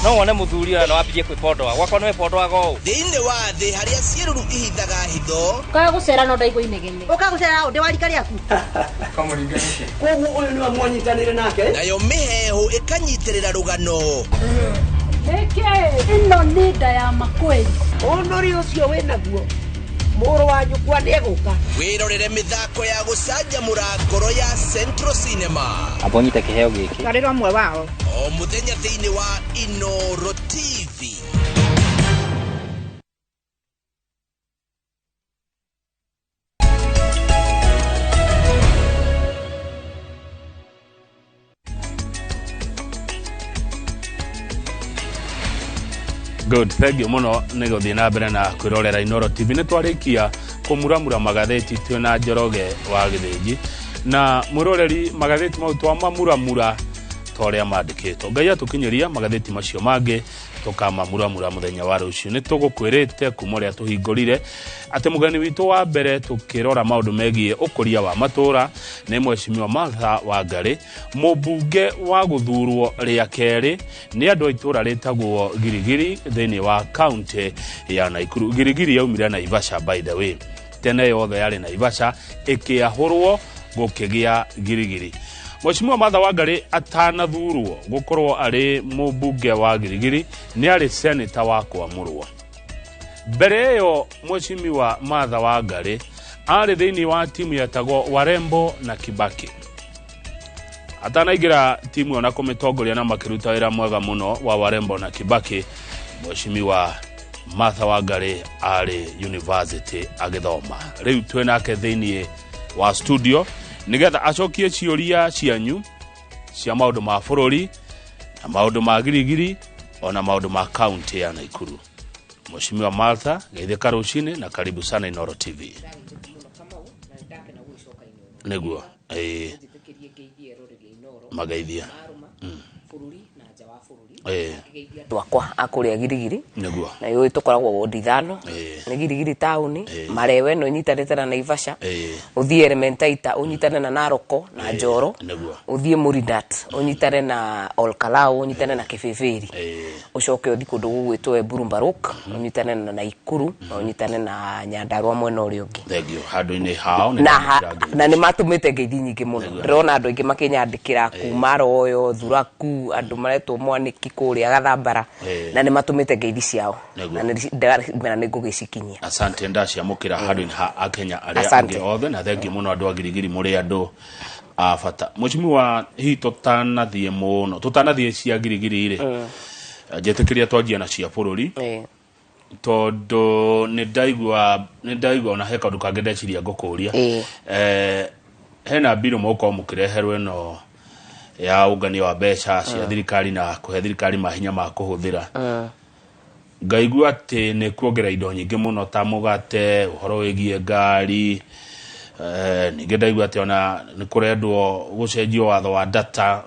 No wone mũthuri ũyũ no ambie kwĩpondoa gwakwa nĩwe pondoaga ũũ. Thĩinĩ wa thĩ harĩa ciĩruru ihithaga hitho. Kaga gũcera no ndaigua inegene. Ũka gũcera ũndĩ wa rika rĩaku. Koguo ũyũ nĩwe mwanyitanĩire nake. Nayo mĩheehũ ĩkanyitĩrĩra rũgano. Ĩkĩ ĩno nĩ nda ya makweli. Ũnũri ũcio wĩnaguo mũrũ wa nyũkwa nĩegũka. Wĩrorere mĩthako ya gũcanjamũra ngoro ya Central Cinema. Amba ũnyite kĩheo gĩkĩ. Tarĩra ũmwe wao. O mũthenya thĩinĩ wa Inooro TV. Good, thank you muno nä gå thiä na mbere na kwä rorera Inooro TV. Nä twarä kå magathäti twä na Njoroge wa Gĩthĩnji na mwĩroreri magathäti mau twamamuramura ta ũrĩa mandĩkĩtwo. Ngai atũkinyĩria magathäti macio mangĩ tũkamamuramura mũthenya wa rũciũ. Nĩ tũgũkwĩrĩte kuma ũrĩa tũhingũrire atĩ mũgeni witũ wa mbere tũkĩrora maũndũ megiĩ ũkũria wa matũra nĩ Mheshimiwa Martha Wangari, mũmbunge wa gũthurwo rĩa kerĩ nĩ andũ a itũra rĩtagwo Girigiri thĩinĩ wa kaunti ya Naikuru. Girigiri yaumire Naivasha, by the way, tene yothe yarĩ Naivasha ĩkĩahũrwo gũkĩgĩa Girigiri. Mheshimiwa Martha Wangari atanathurwo gũkorwo arĩ mũmbunge wa Girigiri nĩ arĩ seneta wa kwamũrwo. Mbere ĩyo Mheshimiwa Martha Wangari arĩ thĩinĩ wa timu yetagwo Warembo na Kibaki. Atanaingĩra timu ĩyo na kũmĩtongoria na makĩruta wĩra mwega mũno wa Warembo na Kibaki, Mheshimiwa Martha Wangari arĩ university agĩthoma. Rĩu twĩ nake thĩinĩ wa studio nigetha acokie ciũria cianyu cia maũndũ ma bũrũri na maũndũ ma Girigiri ona maũndũ ma kaunti ya Naikuru. Mheshimiwa Martha, geithĩka rũcinĩ na karibu sana Inooro TV. Nĩguo mageithia andũ akwa a kũrĩa Girigiri. Nĩguo. Na yũĩ tũkoragwo wodi 5 nĩ Girigiri taũni, Marewe no ũnyitanĩte na Naivasha, ũthiĩ Elementaita ũnyitane na Naroko na Njoro, ũthiĩ Mũrindat ũnyitane na Olkalau ũnyitane na Kĩbĩbĩri, ũcoke ũthiĩ kũndũ gũgwĩtwo Eburu Mbaruk ũnyitane na Naikuru na ũnyitane na Nyandarua mwena ũrĩa ũngĩ. Thank you. Handũ-inĩ hao nĩ na nĩ matũmĩte ngeithi nyingĩ mũno. Ndĩrona andũ aingĩ makĩnyandĩkĩra kuma Royo, Thuraku, andũ maretwo Mwanĩki kũrĩa Gathambara, na nĩ matũmĩte ngeithi ciao na ndĩramera nĩ ngũgĩcikinyia. Asante, ndaciamũkĩra handũ-inĩ ha Akenya arĩa angĩ othe, na thengiũ mũno andũ a Girigiri mũrĩ andũ a bata. Mheshimiwa, hihi tũtanathiĩ mũno, tũtanathiĩ cia Girigiri rĩ, njĩtĩkĩria twanjie na cia bũrũri tondũ nĩ ndaigua ona he kaũndũ kangĩ ndeciria ngũkũria. Hena mbirũ mũgũkorwo mũkĩreherwo ĩno ya ũngania wa mbeca cia thirikari na kũhe thirikari mahinya ma kũhũthĩra. Ngaigua atĩ nĩ kuongerera indo nyingĩ mũno ta mũgate, ũhoro wĩgiĩ ngari, ningĩ ndaigua atĩ ona nĩ kũrendwo gũcenjio watho wa data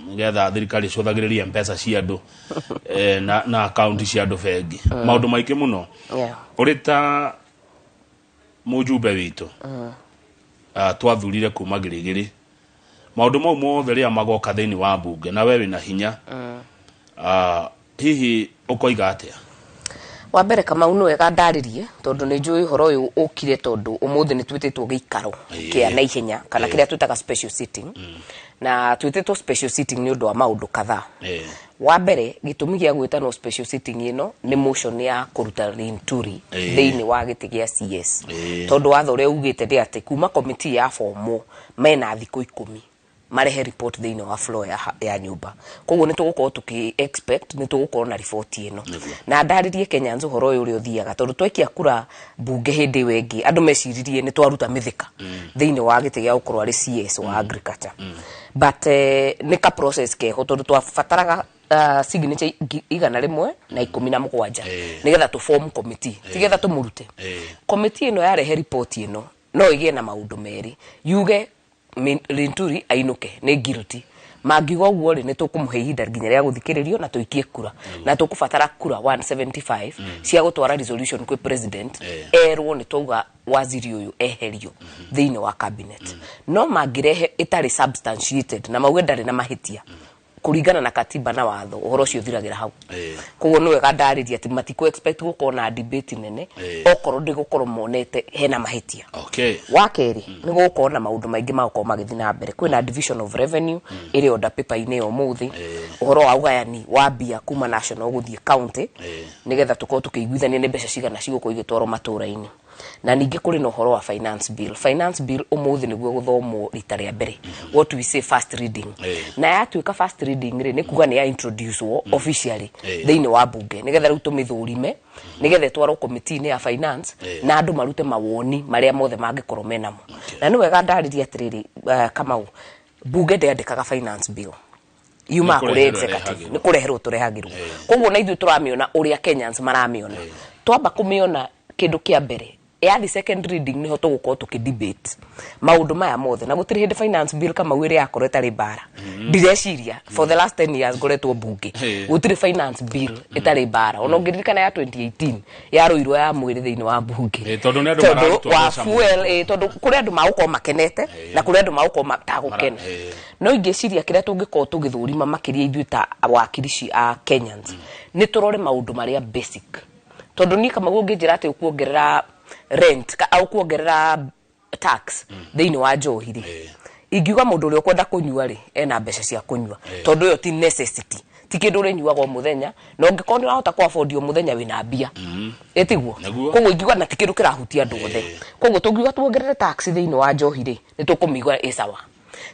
nĩgetha thirikari ĩcũthagĩrĩrie mbeca cia andũ na akaunti cia andũ bengi. Maũndũ maingĩ mũno. Ũrĩ ta mũjumbe witũ twathurire kuma Girigiri, maũndũ mau mothe rĩrĩa magoka thĩinĩ wa mbunge na we wĩna hinya, hihi ũkoiga atĩa? Wa mbere Kamau nĩ wega ndarĩrie tondũ nĩ njũĩ ũhoro ũyũ ũkire tondũ ũmũthĩ nĩ twĩtĩtwo gĩikaro kĩa naihenya kana kĩrĩa twĩtaga special sitting. Na twĩtĩtwo special sitting nĩ ũndũ wa maũndũ kadhaa. Wa mbere gĩtũmi gĩa gwĩtanwo special sitting ĩno nĩ motion ya kũruta Linturi thĩinĩ wa gĩtĩ gĩa CS. Tondũ watho ũrĩa ugĩte nĩ atĩ kuma committee ya formwo mena thikũ 10 marehe report thĩinĩ wa floor ya nyũmba. Koguo nĩ tũgũkorwo tũkĩ expect nĩ tũgũkorwo na report ĩno. Na ndarĩrie Kenyans ũhoro ũyũ ũrĩa ũthiaga tondũ twekia kura mbunge hĩndĩ ĩyo ĩngĩ andũ meciririe nĩ twaruta mĩthĩka thĩinĩ wa gĩtĩ gĩa gũkorwo arĩ CS wa agriculture. But nĩ ka process keho tondũ twabataraga signature 117 nĩgetha tũ form committee, tigetha tũmũrute. Committee ĩno yarehe report ĩno no ĩgĩe na maũndũ merĩ, yuge Linturi ainũke nĩ guilty, mangiuga ũguo rĩ nĩ tũkũmũhe ihinda nginya rĩa gũthikĩrĩrio na tũikie kura, na tũkũbatara kura 175 cia gũtwara resolution kwĩ president erwo nĩ twauga waziri ũyũ eherio thĩinĩ wa cabinet. No mangĩrehe ĩtarĩ substantiated na mauge ndarĩ na mahĩtia, Kũringana na katiba na watho, ũhoro ũcio ũthiragĩra hau. Koguo nĩ wega ndarĩria atĩ matikũ expect gũkorwo na debate nene okorwo ndĩgũkorwo monete hena mahĩtia. Wa kerĩ, nĩ gũgũkorwo na maũndũ maingĩ magũkorwo magĩthiĩ na mbere. Kwĩna division of revenue ĩrĩ order paper-inĩ ya ũmũthĩ, ũhoro wa ũgayani wa mbia kuma national gũthiĩ county, nĩgetha tũkorwo tũkĩiguithania nĩ mbeca cigana cigũkorwo igĩtwarwo matũra-inĩ. Na ningĩ kũrĩ na ũhoro wa finance bill. Finance bill ũmũthĩ nĩguo gũthomwo rita rĩa mbere, what we say first reading. Na yatuĩka first reading rĩ, nĩ kuga nĩ ya introduce officially thĩinĩ wa bunge, nĩgetha rĩu tũmĩthũrime, nĩgetha ĩtwarwo committee-inĩ ya finance na andũ marute mawoni marĩa mothe mangĩkorwo menamo. Na nĩ wega ndarĩria atĩrĩrĩ, Kamau, bunge ndĩandĩkaga finance bill, yumaga Nĩ kũrĩ kũreherwo executive. ĩrehagĩrwo. Nĩ kũreherwo tũrehagĩrwo. Koguo na ithuĩ tũramĩona ũrĩa Kenyans maramĩona. Twamba kũmĩona kĩndũ kĩa mbere, yathi second reading, niho tũgũkorwo tũkĩ debate maũndũ maya mothe. Na gũtirĩ hĩndĩ finance bill, Kamau, ĩrĩa yakorwo ĩtarĩ mbara. Ndireciria for the last 10 years ngoretwo mbunge, gũtirĩ finance bill ĩtarĩ mbara. Ona ũngĩririkana ya 2018 yarũirwo ya mwĩrĩ thĩinĩ wa mbunge. Tondũ nĩ andũ tondũ mararutwo wa mbeca mũno. fuel, tondũ kũrĩ andũ magũkorwo makenete na kũrĩ andũ magũkorwo matagũkena. No ingĩciria kĩrĩa tũngĩkorwo tũgĩthũrima makĩria ithuĩ ta wakirici a Kenyans nĩ tũrore maũndũ marĩa basic, tondũ niĩ, Kamau, ũngĩnjĩra atĩ ũkuongerera rent au kuongerera tax thĩinĩ wa njohi rĩ, ingiuga mũndũ ũrĩa ũkwenda kũnyua rĩ, ena mbeca cia kũnyua, tondũ ĩyo ti necessity, ti kĩndũ ũrĩnyuaga o mũthenya, na ũngĩkorwo nĩ ũrahota kũ afford o mũthenya, wĩna mbia, ĩtiguo? Nĩguo. Koguo ingiuga na ti kĩndũ kĩrahutia andũ othe. Koguo tũngiuga tuongerere tax thĩinĩ wa njohi rĩ, nĩ tũkũmĩigua ĩ sawa.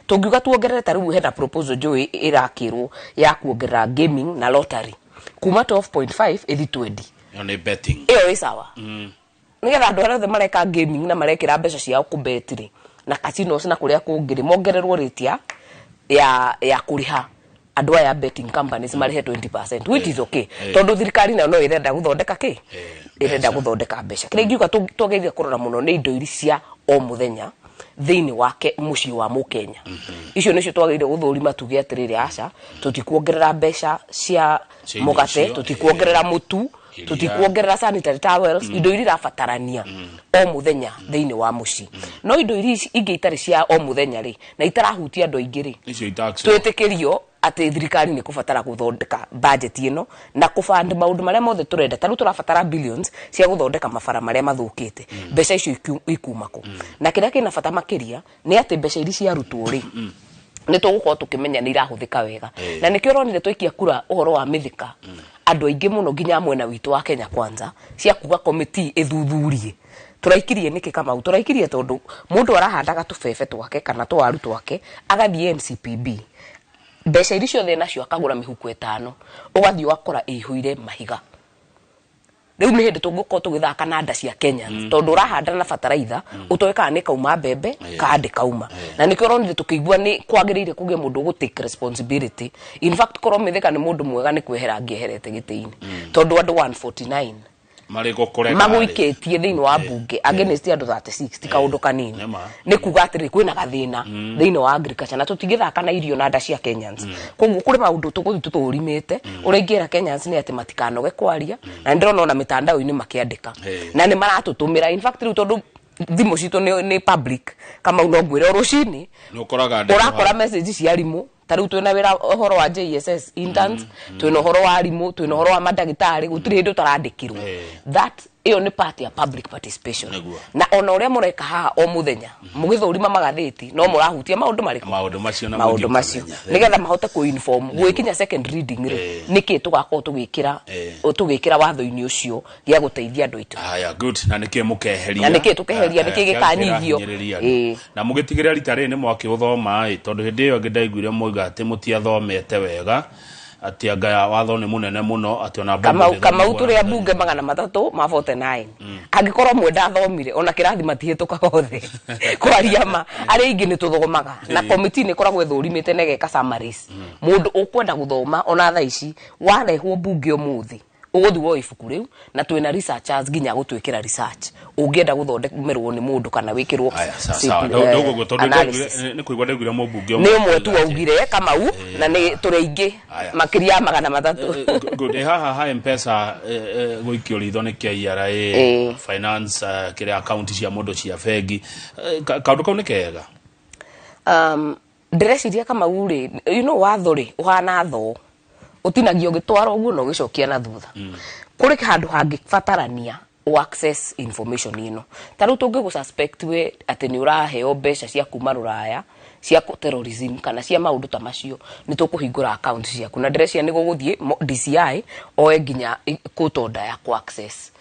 Tũngiuga tuongerere, ta rĩu hena proposal njũĩ ĩrakĩrwo ya kuongerera gaming na lottery kuma 12.5 ĩthi 20. Ĩyo nĩ betting. Ĩyo ĩ sawa, nĩgetha andũ arĩa othe mareka gaming na marekĩra mbeca ciao kũbet rĩ, na casinos na kũrĩa kũngĩ rĩ, mongererwo rate ya kũrĩha andũ aya betting companies, marĩhe 20%, which is okay, tondũ thirikari nayo no ĩrenda gũthondeka kĩ, ĩrenda gũthondeka mbeca. Kĩrĩa ingiuga twagĩrĩire kũrora mũno nĩ indo iria cia o mũthenya thĩinĩ wake mũciĩ wa mũkenya. Icio nĩcio twagĩrĩire gũthũrima, tuge atĩrĩrĩ, aca, tũtikuongerera mbeca cia Cia indo mũgate, icio, tũtikuongerera mũtu, Iria. Tũtikuongerera sanitary towels, indo iria irabatarania o mũthenya thĩinĩ wa mũciĩ. No indo iria ingĩ itarĩ cia o mũthenya rĩ, na itarahutia andũ aingĩ rĩ, Icio itax. Twĩtĩkĩrio atĩ thirikari nĩ kũbatara gũthondeka budget ĩno na kũband maũndũ marĩa mothe tũrenda. Ta rĩu tũrabatara billions cia gũthondeka mabara marĩa mathũkĩte. Mbeca icio ikuma kũ? Na kĩrĩa kĩna bata makĩria nĩ atĩ mbeca iria ciarutwo rĩ, nĩ tũgũkorwo tũkĩmenya nĩ irahũthĩka wega. Na nĩkĩo ũronire twaikia kura ũhoro wa mĩthika, andũ aingĩ mũno nginya mwena witũ wa Kenya Kwanza cia kuga committee ĩthuthurie. Tũraikirie nĩkĩ, Kamau? Tũraikirie tondũ mũndũ arahandaga tũbebe twake kana tũwaru twake, agathiĩ NCPB, mbeca iria ciothe nacio akagũra mĩhuko 5, ũgathiĩ ũgakora ĩihũire mahiga. Rĩu nĩ hĩndĩ tũngĩkorwo tũgĩthaka na nda cia Kenya, tondũ ũrahanda na bataraitha ũtoĩ kana nĩ kauma mbembe kana ndĩkauma. Na nĩkĩo ũronire tũkĩigua nĩ kwagĩrĩire kũgĩe mũndũ ũgũ take responsibility. In fact, korwo Mĩthĩka nĩ mũndũ mwega, nĩ kwehera angĩeherete gĩtĩ-inĩ, tondũ andũ 149 marĩ gũkũrega magũikĩtie thĩinĩ wa bunge against andũ 36 ti kaũndũ kanini. Nĩma. Nĩ kuga atĩrĩ, kwĩna gathĩna thĩinĩ wa agriculture na tũtingĩthaka na irio na nda cia Kenyans. Koguo kũrĩ maũndũ tũgũthiĩ tũtũrimĩte. Ũrĩa ingĩra Kenyans nĩ atĩ matikanoge kwaria, na nĩ ndĩrona ona mĩtandao-inĩ makĩandĩka na nĩ maratũtũmĩra. In fact, rĩu tondũ thimũ citũ nĩ public, Kamau, no ngwĩre o rũcinĩ nĩ ũkoraga ndeto ũrakora hau. Message cia arimũ. Ta rĩu twĩna wĩra ũhoro wa JSS interns, twĩna ũhoro wa arimũ, twĩna ũhoro wa mandagĩtarĩ, gũtirĩ hĩndĩ ũtarandĩkirwo. That ĩyo nĩ part ya public participation. Na ona ũrĩa mũreka haha o mũthenya mũgĩthũrima magathĩti, no mũrahutia maũndũ marĩkũ? Maũndũ macio na maũndũ mũingĩ macio, ũkamenya. nĩgetha mahote kũ-inform gwĩkinya second reading rĩ, nĩkĩ tũgakorwo tũgĩkĩra tũgĩkĩra watho-inĩ ũcio gĩa gũteithia andũ aitũ. Haya, good. Na nĩkĩ mũkeheria? Na nĩkĩ tũkeheria, nĩkĩ gĩkanyihio? Kĩrahinyĩrĩria andũ. Na mũgĩtigĩrĩra rita rĩrĩ nĩ mwakĩũthoma ĩ, tondũ hĩndĩ ĩyo ĩngĩ ndaiguire mwauga atĩ mũtiathomete wega, atĩ anga ya watho nĩ mũnene mũno, atĩ ona mbunge Kamau, ndĩthomagwo Kamau, tũrĩ na ambunge 349. Angĩkorwo mwe ndathomire, ona kĩrathi matihĩtũkaga othe. Kwaria ma, arĩa aingĩ nĩ tũthomaga, na komiti nĩ ĩkoragwo ĩthũrimĩte na ĩgeka summaries. Mũndũ ũkwenda gũthoma, ona thaa ici warehwo mbunge ũmũthĩ, ũgũthiĩ woe ibuku rĩu, na twĩna researchers nginya gũtwĩkĩra research ũngĩenda gũthondemerwo nĩ mũndũ kana wĩkĩrwo Haya, sawa sawa. Ndauga tondũ analysis. nĩ kũigua ndaiguire mũmbunge Nĩ ũmwe tu akiuga atĩ- waugire, Kamau, na nĩ tũrĩ aingĩ Haya. makĩria ya 300. Good. Haha ha Mpesa, gũikio ritho nĩ KRA, finance, kĩrĩa, akaunti cia mũndũ cia bengi. Kaũndũ kau nĩ kega? Ndĩreciria Kamau rĩ, you know, watho rĩ ũhana thoo, ũtinagio ũgĩtwara ũguo na ũgĩcokia na thutha. Kũrĩ handũ hangĩbatarania o access information ĩno. Ta rĩu tũngĩgũ suspect we atĩ nĩ ũraheo mbeca cia kuma rũraya cia terrorism kana cia maũndũ ta macio, nĩ tũkũhingũra account ciaku, na ndĩreciria nĩ gũgũthiĩ DCI oe nginya court order ya ku access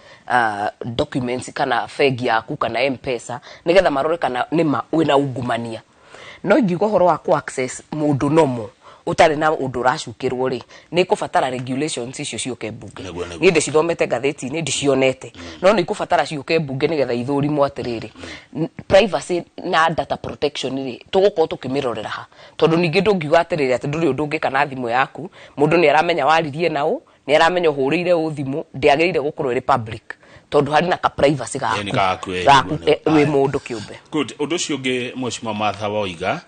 documents kana bengi yaku kana M-Pesa, nĩgetha marore kana nĩma wĩna ungumania. No ingiuga ũhoro wa ku access mũndũ nomo ũtarĩ na ũndũ ũracukĩrwo rĩ, nĩ kũbatara regulations icio ciũke mbunge. Nĩguo, nĩguo. Niĩ ndĩcithomete ngathĩti-inĩ, ndicionete, no nĩ ikũbatara ciũke mbunge nĩgetha ithũrimwo atĩrĩrĩ, privacy na data protection rĩ, tũgũkorwo tũkĩmĩrorera ha? Tondũ ningĩ ndũngiuga atĩrĩrĩ atĩ ndũrĩ ũndũ ũngĩka na thimũ yaku, mũndũ nĩ aramenya waririe naũ, nĩ aramenya ũhũrĩire ũ thimũ. Ndĩagĩrĩire gũkorwo ĩrĩ public tondũ harĩ na ka privacy Ĩĩ, nĩ gaku, ĩĩ, gaku nĩguo, nĩguo. wĩ mũndũ kĩũmbe. Good. Ũndũ ũcio ũngĩ, Mheshimiwa Martha Waiga,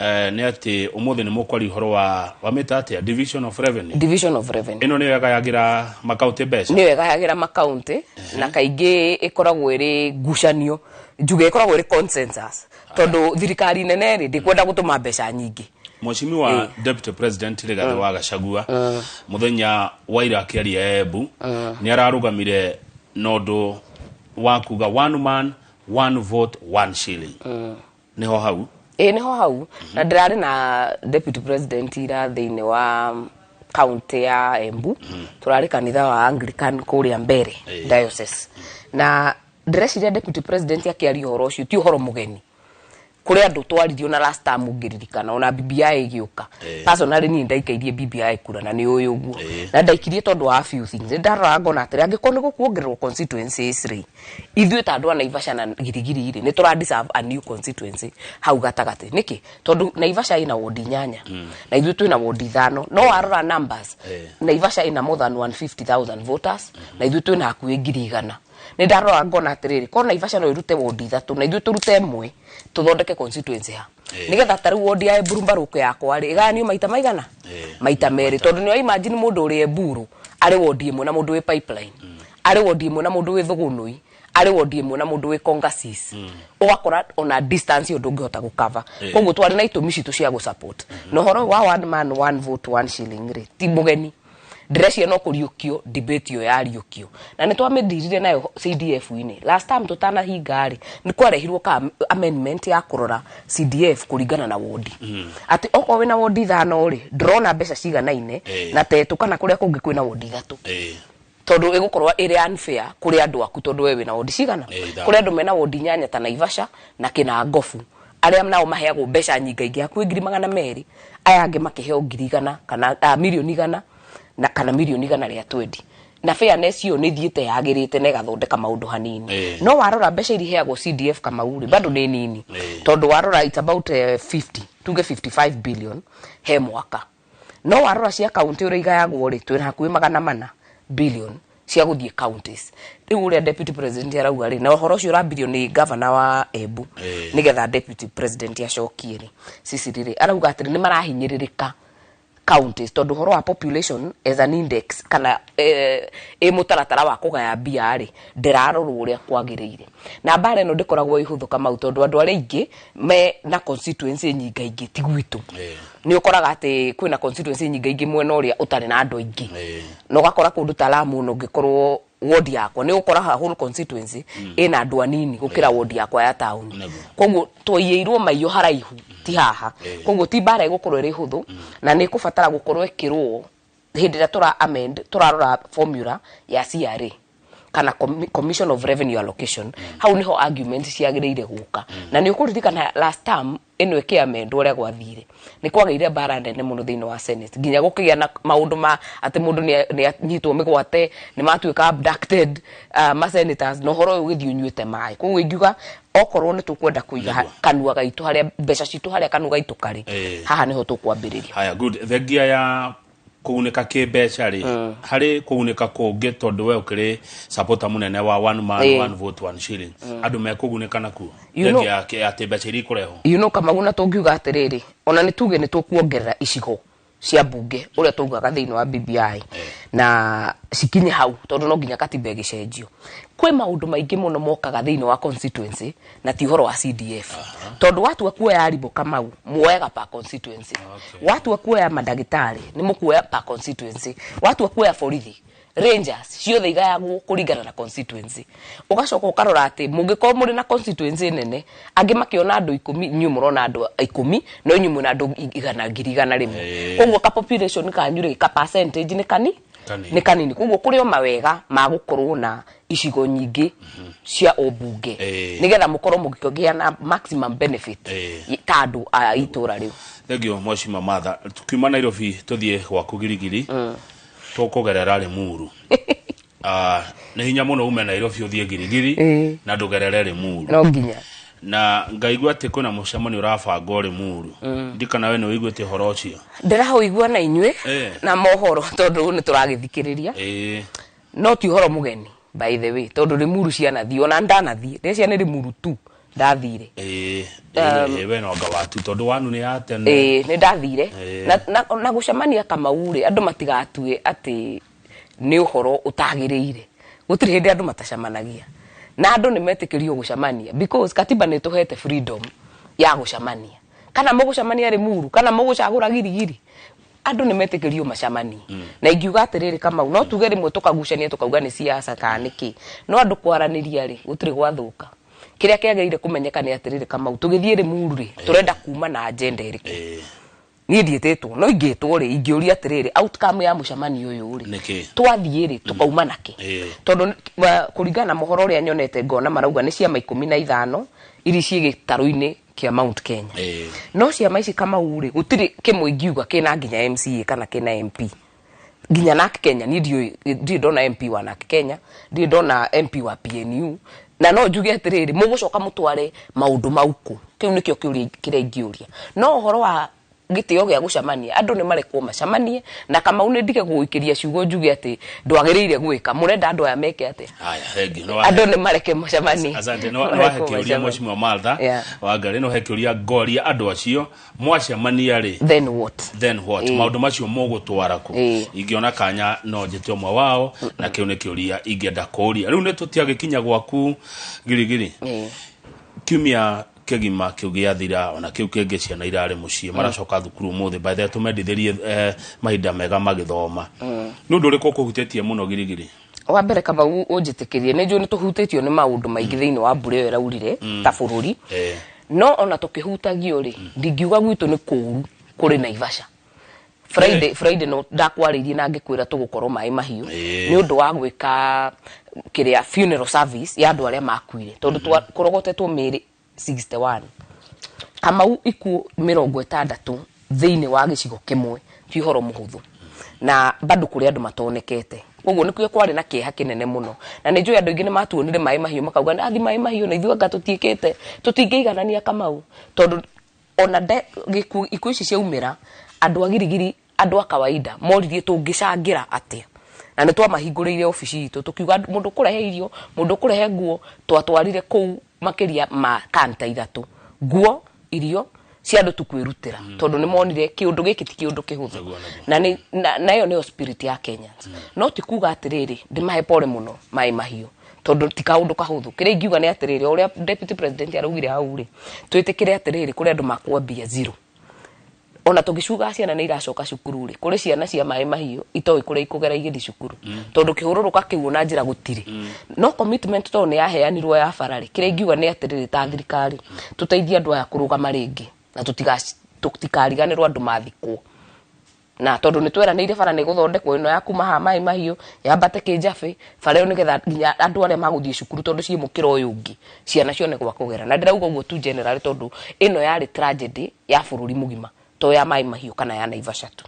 nĩ atĩ ũmũthĩ nĩ mũkwaria ũhoro wa wamĩta atĩa, division of revenue. Division of revenue. Ĩno nĩyo ĩgayagĩra makaunti mbeca. Nĩyo ĩgayagĩra makaunti, na kaingĩ ĩkoragwo ĩrĩ ngucanio, njuge ĩkoragwo ĩrĩ consensus, tondũ thirikari nene rĩ ndĩkwenda gũtũma mbeca nyingĩ. Mheshimiwa Deputy President Rigathi wa Gachagua mũthenya wa ira akĩaria Embu nĩ ararũgamire na ũndũ wa kuga one man, one vote, one shilling. Nĩho hau? Ĩĩ, nĩho hau. Na ndĩrarĩ na deputy president ira thĩinĩ wa county ya Embu, tũrarĩ kanitha wa Anglican kũrĩa Mbere diocese, na ndĩreciria deputy president akĩaria ũhoro ũcio ti ũhoro mũgeni kũrĩ andũ. Twaririo na last time ũngĩririkana ona BBI ĩgĩũka. Personally niĩ ndaikairie BBI kura na nĩ ũyũ ũguo, na ndaikirie tondũ wa few things. Nĩ ndarora ngona atĩrĩ, angĩkorwo nĩ gũkuongererwo constituencies rĩ, ithuĩ ta andũ a Naivasha na Girigiri rĩ, nĩ tũra deserve a new constituency hau gatagatĩ. Nĩkĩ? Tondũ Naivasha ĩna wodi 8 na ithuĩ twĩna wodi 5. No warora numbers, Naivasha ĩna more than 150,000 voters na ithuĩ twĩna hakuhĩ 100,000. Nĩ ndarora ngona atĩrĩrĩ, korwo Naivasha no ĩrute wodi 3 na ithuĩ tũrute ĩmwe, tũthondeke constituency ha, nĩgetha ta rĩu wodi ya Eburu Mbaruku yakwa rĩ, ĩgayanio maita maigana? Maita merĩ, tondũ nĩ imagine mũndũ ũrĩ Eburu arĩ wodi ĩmwe na mũndũ wĩ Pipeline, arĩ wodi ĩmwe na mũndũ wĩ Thũgũnũi, arĩ wodi ĩmwe na mũndũ wĩ Kongasis, ũgakora ona distance ĩyo ndũngĩhota gũkava. Koguo twarĩ na itũmi citũ cia gũsupport. Na ũhoro wa one man, one vote, one shilling rĩ, ti mũgeni. Ndĩreciria no kũriũkio debate ĩyo yariũkio, na nĩ twamĩndirire nayo CDF-inĩ last time tũtanahinga rĩ, nĩ kwarehirwo ka amendment ya kũrora CDF kũringana na wodi, atĩ okorwo wĩna wodi 5 rĩ, ndĩrona mbeca ciganaine na Tetũ kana kũrĩa kũngĩ kwĩna wodi 3, tondũ ĩgũkorwo ĩrĩ unfair kũrĩ andũ aku, tondũ we wĩna wodi cigana? 5. Kũrĩ andũ mena wodi 8 ta Naivasha na Kĩnangobu, arĩa nao maheagwo mbeca nyingaingĩ, hakuhĩ 200,000, aya angĩ makĩheo 100,000 kana 100,000,000 na kana 120,000,000. Na fairness ĩyo nĩ thiĩte yagĩrĩte na ĩgathondeka maũndũ hanini. No warora mbeca iria iheagwo CDF, Kamau rĩ, bado nĩ nini, tondũ warora it's about 50, tuge 55 billion he mwaka. No warora cia kaunti ũrĩa igayagwo rĩ, twĩna hakuhĩ 400 billion cia gũthiĩ counties. Rĩu ũrĩa deputy president arauga rĩ, na ũhoro ũcio ũrambirio nĩ governor wa Embu, nĩgetha deputy president acokie rĩ, Cecily rĩ, arauga atĩrĩ nĩ marahinyĩrĩrĩka counties, tondũ ũhoro wa population as an index kana ĩ mũtaratara wa kũgaya mbia rĩ, ndĩrarorwo ũrĩa kwagĩrĩire. Na mbara ĩno ndĩkoragwo ĩhũthũ, Kamau, tondũ andũ arĩa aingĩ me na constituency nyingaingĩ ti gwitũ. Nĩ ũkoraga atĩ kwĩna constituency nyingaingĩ mwena ũrĩa ũtarĩ na andũ aingĩ, na ũgakora kũndũ ta Lamu, na ũngĩkorwo wodi yakwa nĩ ũgũkora whole constituency ĩna andũ anini gũkĩra wodi yakwa ya taũni. Koguo twaiyĩirwo maiyo haraihu ti haha. Koguo ti mbara ĩgũkorwo ĩrĩ hũthũ, na nĩ ĩkũbatara gũkorwo ĩkĩrũo hĩndĩ ĩrĩa tũra amend, tũrarora formula ya CRA kana Commission of Revenue Allocation. Hau niho argument ciagĩrĩire gũka. Na nĩ ũkũririkana last term ĩno ĩkĩamendwo ũrĩa gwathire, nĩ kwagĩire mbara nene mũno thĩinĩ wa Senate, nginya gũkĩgĩa na maũndũ ma atĩ mũndũ nĩ anyitwo mĩgwate, nĩ matuĩka abducted, ma senators, na ũhoro ũyũ ũgĩthiĩ ũnyuĩte maĩ. Koguo ingiuga okorwo nĩ tũkwenda kũiga kanua gaitũ harĩa mbeca citũ, harĩa kanua gaitũ karĩ, haha nĩho tũkwambĩrĩria. Haya, good. Thengia ya kũgunĩka kĩmbeca rĩ, harĩ kũgunĩka kũngĩ? Tondũ we ũkĩrĩ supporter mũnene wa one man, one vote, one shilling, andũ mekũgunĩka nakuo thengia ya atĩ mbeca iria ikũrehwo? You know, Kamau, na tũngiuga atĩrĩrĩ, ona nĩ tuge nĩ tũkuongerera icigo cia mbunge ũrĩa taugaga thĩinĩ wa BBI na cikinye hau, tondũ no nginya katiba ĩgĩcenjio. Kwĩ maũndũ maingĩ mũno mokaga thĩinĩ wa constituency na ti ũhoro wa CDF, tondũ watua kuoya arimũ, Kamau, muoyaga per constituency. Watua kuoya mandagĩtarĩ, nĩ mũkuoya per constituency. Watua kuoya borithi, rangers, ciothe igayagwo kũringana na constituency. Ũgacoka ũkarora atĩ mũngĩkorwo mũrĩ na constituency nene, angĩ makĩona andũ 10, inyuĩ mũrona andũ 10, no inyuĩ mwĩna andũ 100, 100,100. Koguo ka population kanyu rĩ, ka percentage nĩ kani Kanini. Nĩ kanini. Koguo kũrĩ o mawega ma gũkorwo na icigo nyingĩ cia ũmbunge, nĩgetha mũkorwo mũkĩgĩa na maximum benefit ta andũ a itũra rĩu. Thank you, Mheshimiwa Martha. Tukiuma Nairobi tuthiĩ gwaku Girigiri, tũkũgerera Limuru. Nĩ hinya mũno ume Nairobi ũthiĩ Girigiri na ndũgerere Limuru. No nginya. Na ngaigua atĩ kwĩna mũcemanio ũrabangwo Limuru. Ndikana we nĩ ũiguĩte ũhoro ũcio? Ndĩraũigua na inyuĩ na mohoro, tondũ nĩ tũragĩthikĩrĩria. No ti ũhoro mũgeni, by the way, tondũ Limuru cianathiĩ, ona ndanathiĩ ndĩcia nĩ Limuru tu ndathire. Ĩĩ, we no anga watu, tondũ wanu nĩ ya tene. Ĩĩ, nĩ ndathire. Na gũcemania, Kamau rĩ, andũ matigatue atĩ nĩ ũhoro ũtagĩrĩire. Gũtirĩ hĩndĩ andũ matacemanagia, na andũ nĩ metĩkĩrio gũcemania because katiba nĩ ĩtũhete freedom ya gũcemania. Kana mũgũcemania Limuru kana mũgũcagũra Girigiri, andũ nĩ metĩkĩrio macemanie. Na ingiuga atĩrĩrĩ, Kamau, no tuge rĩmwe tũkagucania, tũkauga nĩ siasa kana nĩkĩ, no andũ kwaranĩria rĩ, gũtirĩ gwathũka. Kĩrĩa kĩagĩrĩire kũmenyeka nĩ atĩrĩrĩ, Kamau, tũgĩthiĩ Limuru rĩ, tũrenda kuma na agenda ĩrĩkũ? Niĩ ndiĩtĩtwo, no ingĩtwo rĩ, ingĩũria atĩrĩrĩ, outcome ya mũcemanio ũyũ rĩ, Nĩkĩ? twathiĩ rĩ, tũkauma nakĩ? Tondũ kũringana na mohoro ũrĩa nyonete, ngona marauga nĩ ciama 15 iria ciĩ gĩtarũ-inĩ kĩa Mount Kenya. No ciama ici, Kamau rĩ, gũtirĩ kĩmwe ingiuga kĩna nginya MCA kana kĩna MP nginya NARC Kenya. Niĩ ndiũĩ, ndirĩ ndona MP wa NARC Kenya, ndirĩ ndona MP wa PNU. Na no njuge atĩrĩrĩ, mũgũcoka mũtware maũndũ mau kũ? Kĩu nĩkĩo kĩũria kĩrĩa ingĩũria. No ũhoro wa gĩtĩo gĩa gũcemania, andũ nĩ marekwo macemanie. Na Kamau, nĩ ndige gũikĩria ciugo njuge atĩ ndwagĩrĩire gwĩka. Mũrenda andũ aya meke atĩa? Haya, thank you. Andũ nĩ mareke macemanie. Asante. No wahe kĩũria, Mheshimiwa Martha Wangari, no he kĩũria ngoria andũ acio mwacemania rĩ, then what? Then what? Maũndũ macio mũgũtwara kũ? Ingĩona kanya no njĩte ũmwe wao, na kĩu nĩ kĩũria ingĩenda kũũria. Rĩu nĩ tũtiagĩkinya gwaku Girigiri. Kiumia kĩgima kĩu gĩathira, ona kĩu kĩngĩ, ciana irarĩ mũciĩ, maracoka thukuru ũmũthĩ. By the way, tũmendithĩrie mahinda mega magĩthoma. Nĩ ũndũ ũrĩkũ ũkũhutĩtie mũno Girigiri? Wa mbere, Kamau, ũnjĩtĩkĩrie, nĩ njũĩ nĩ tũhutĩtio nĩ maũndũ maingĩ thĩinĩ wa mbura ĩyo ĩraurire ta bũrũri. No ona tũkĩhutagio rĩ, ndingiuga gwitũ nĩ kũũru kũrĩ Naivasha. Friday no ndakwarĩirie na ngĩkwĩra tũgũkorwo maĩ mahiũ nĩ ũndũ wa gwĩka kĩrĩa funeral service ya andũ arĩa makuire, tondũ kũrogotetwo mĩĩrĩ 61, Kamau. Ikuũ 60 thĩinĩ wa gĩcigo kĩmwe ti ũhoro mũhũthũ, na bado kũrĩ andũ matonekete. Koguo nĩkuo kwarĩ na kĩeha kĩnene mũno, na nĩ njũĩ andũ aingĩ nĩ matuonire maĩ mahiũ makauga athi maĩ mahiũ, na ithuĩ anga tũtiĩkĩte. Tũtingĩiganania, Kamau, tondũ ona gĩkuũ, ikuũ ici ciaumĩra, andũ a Girigiri, andũ a kawaida moririe tũngĩcangĩra atĩa, na nĩ twamahingũrĩire obici itũ, tũkiuga mũndũ ũkũrehe irio, mũndũ ũkũrehe nguo. Twatwarire kũu makĩria ma kanta 3, nguo, irio cia andũ tu kwĩrutĩra, tondũ nĩ monire kĩũndũ gĩkĩ ti kĩũndũ kĩhũthũ. Nĩguo. Na ĩyo nĩyo spirit ya Kenyans. No ti kuga atĩrĩrĩ, ndĩmahe pole mũno maĩ mahiũ, tondũ ti kaũndũ kahũthũ. Kĩrĩa ingiuga nĩ atĩrĩrĩ, o ũrĩa deputy president araugire hau rĩ, twĩtĩkĩre atĩrĩrĩ, kũrĩ andũ makwambia zero. Ona tũgĩcuga ciana nĩ iracoka cukuru rĩ, kũrĩ ciana cia maĩ mahiũ itoĩ kũrĩa ikũgera igĩthiĩ cukuru, tondũ kĩhũrũrũka kĩu ona njĩra gũtirĩ. No commitment tondũ nĩ yaheanirwo ya bara rĩ, kĩrĩa ingiuga nĩ atĩrĩrĩ, ta thirikari tũteithie andũ aya kũrũgama rĩngĩ, na tũtikariganĩrwo andũ mathikwo, na tondũ nĩ tweranĩire bara nĩ gũthondekwo, ĩno ya kuma haha maĩ mahiũ yambate kĩnjabĩ, bara ĩyo nĩgetha nginya andũ arĩa magũthiĩ cukuru, tondũ ciĩ mũkĩra ũyũ ũngĩ, ciana cione gwa kũgera. Na ndĩrauga ũguo tu general, tondũ ĩno yarĩ tragedy ya bũrũri mũgima, to ya maĩ mahiũ kana ya Naivasha tu.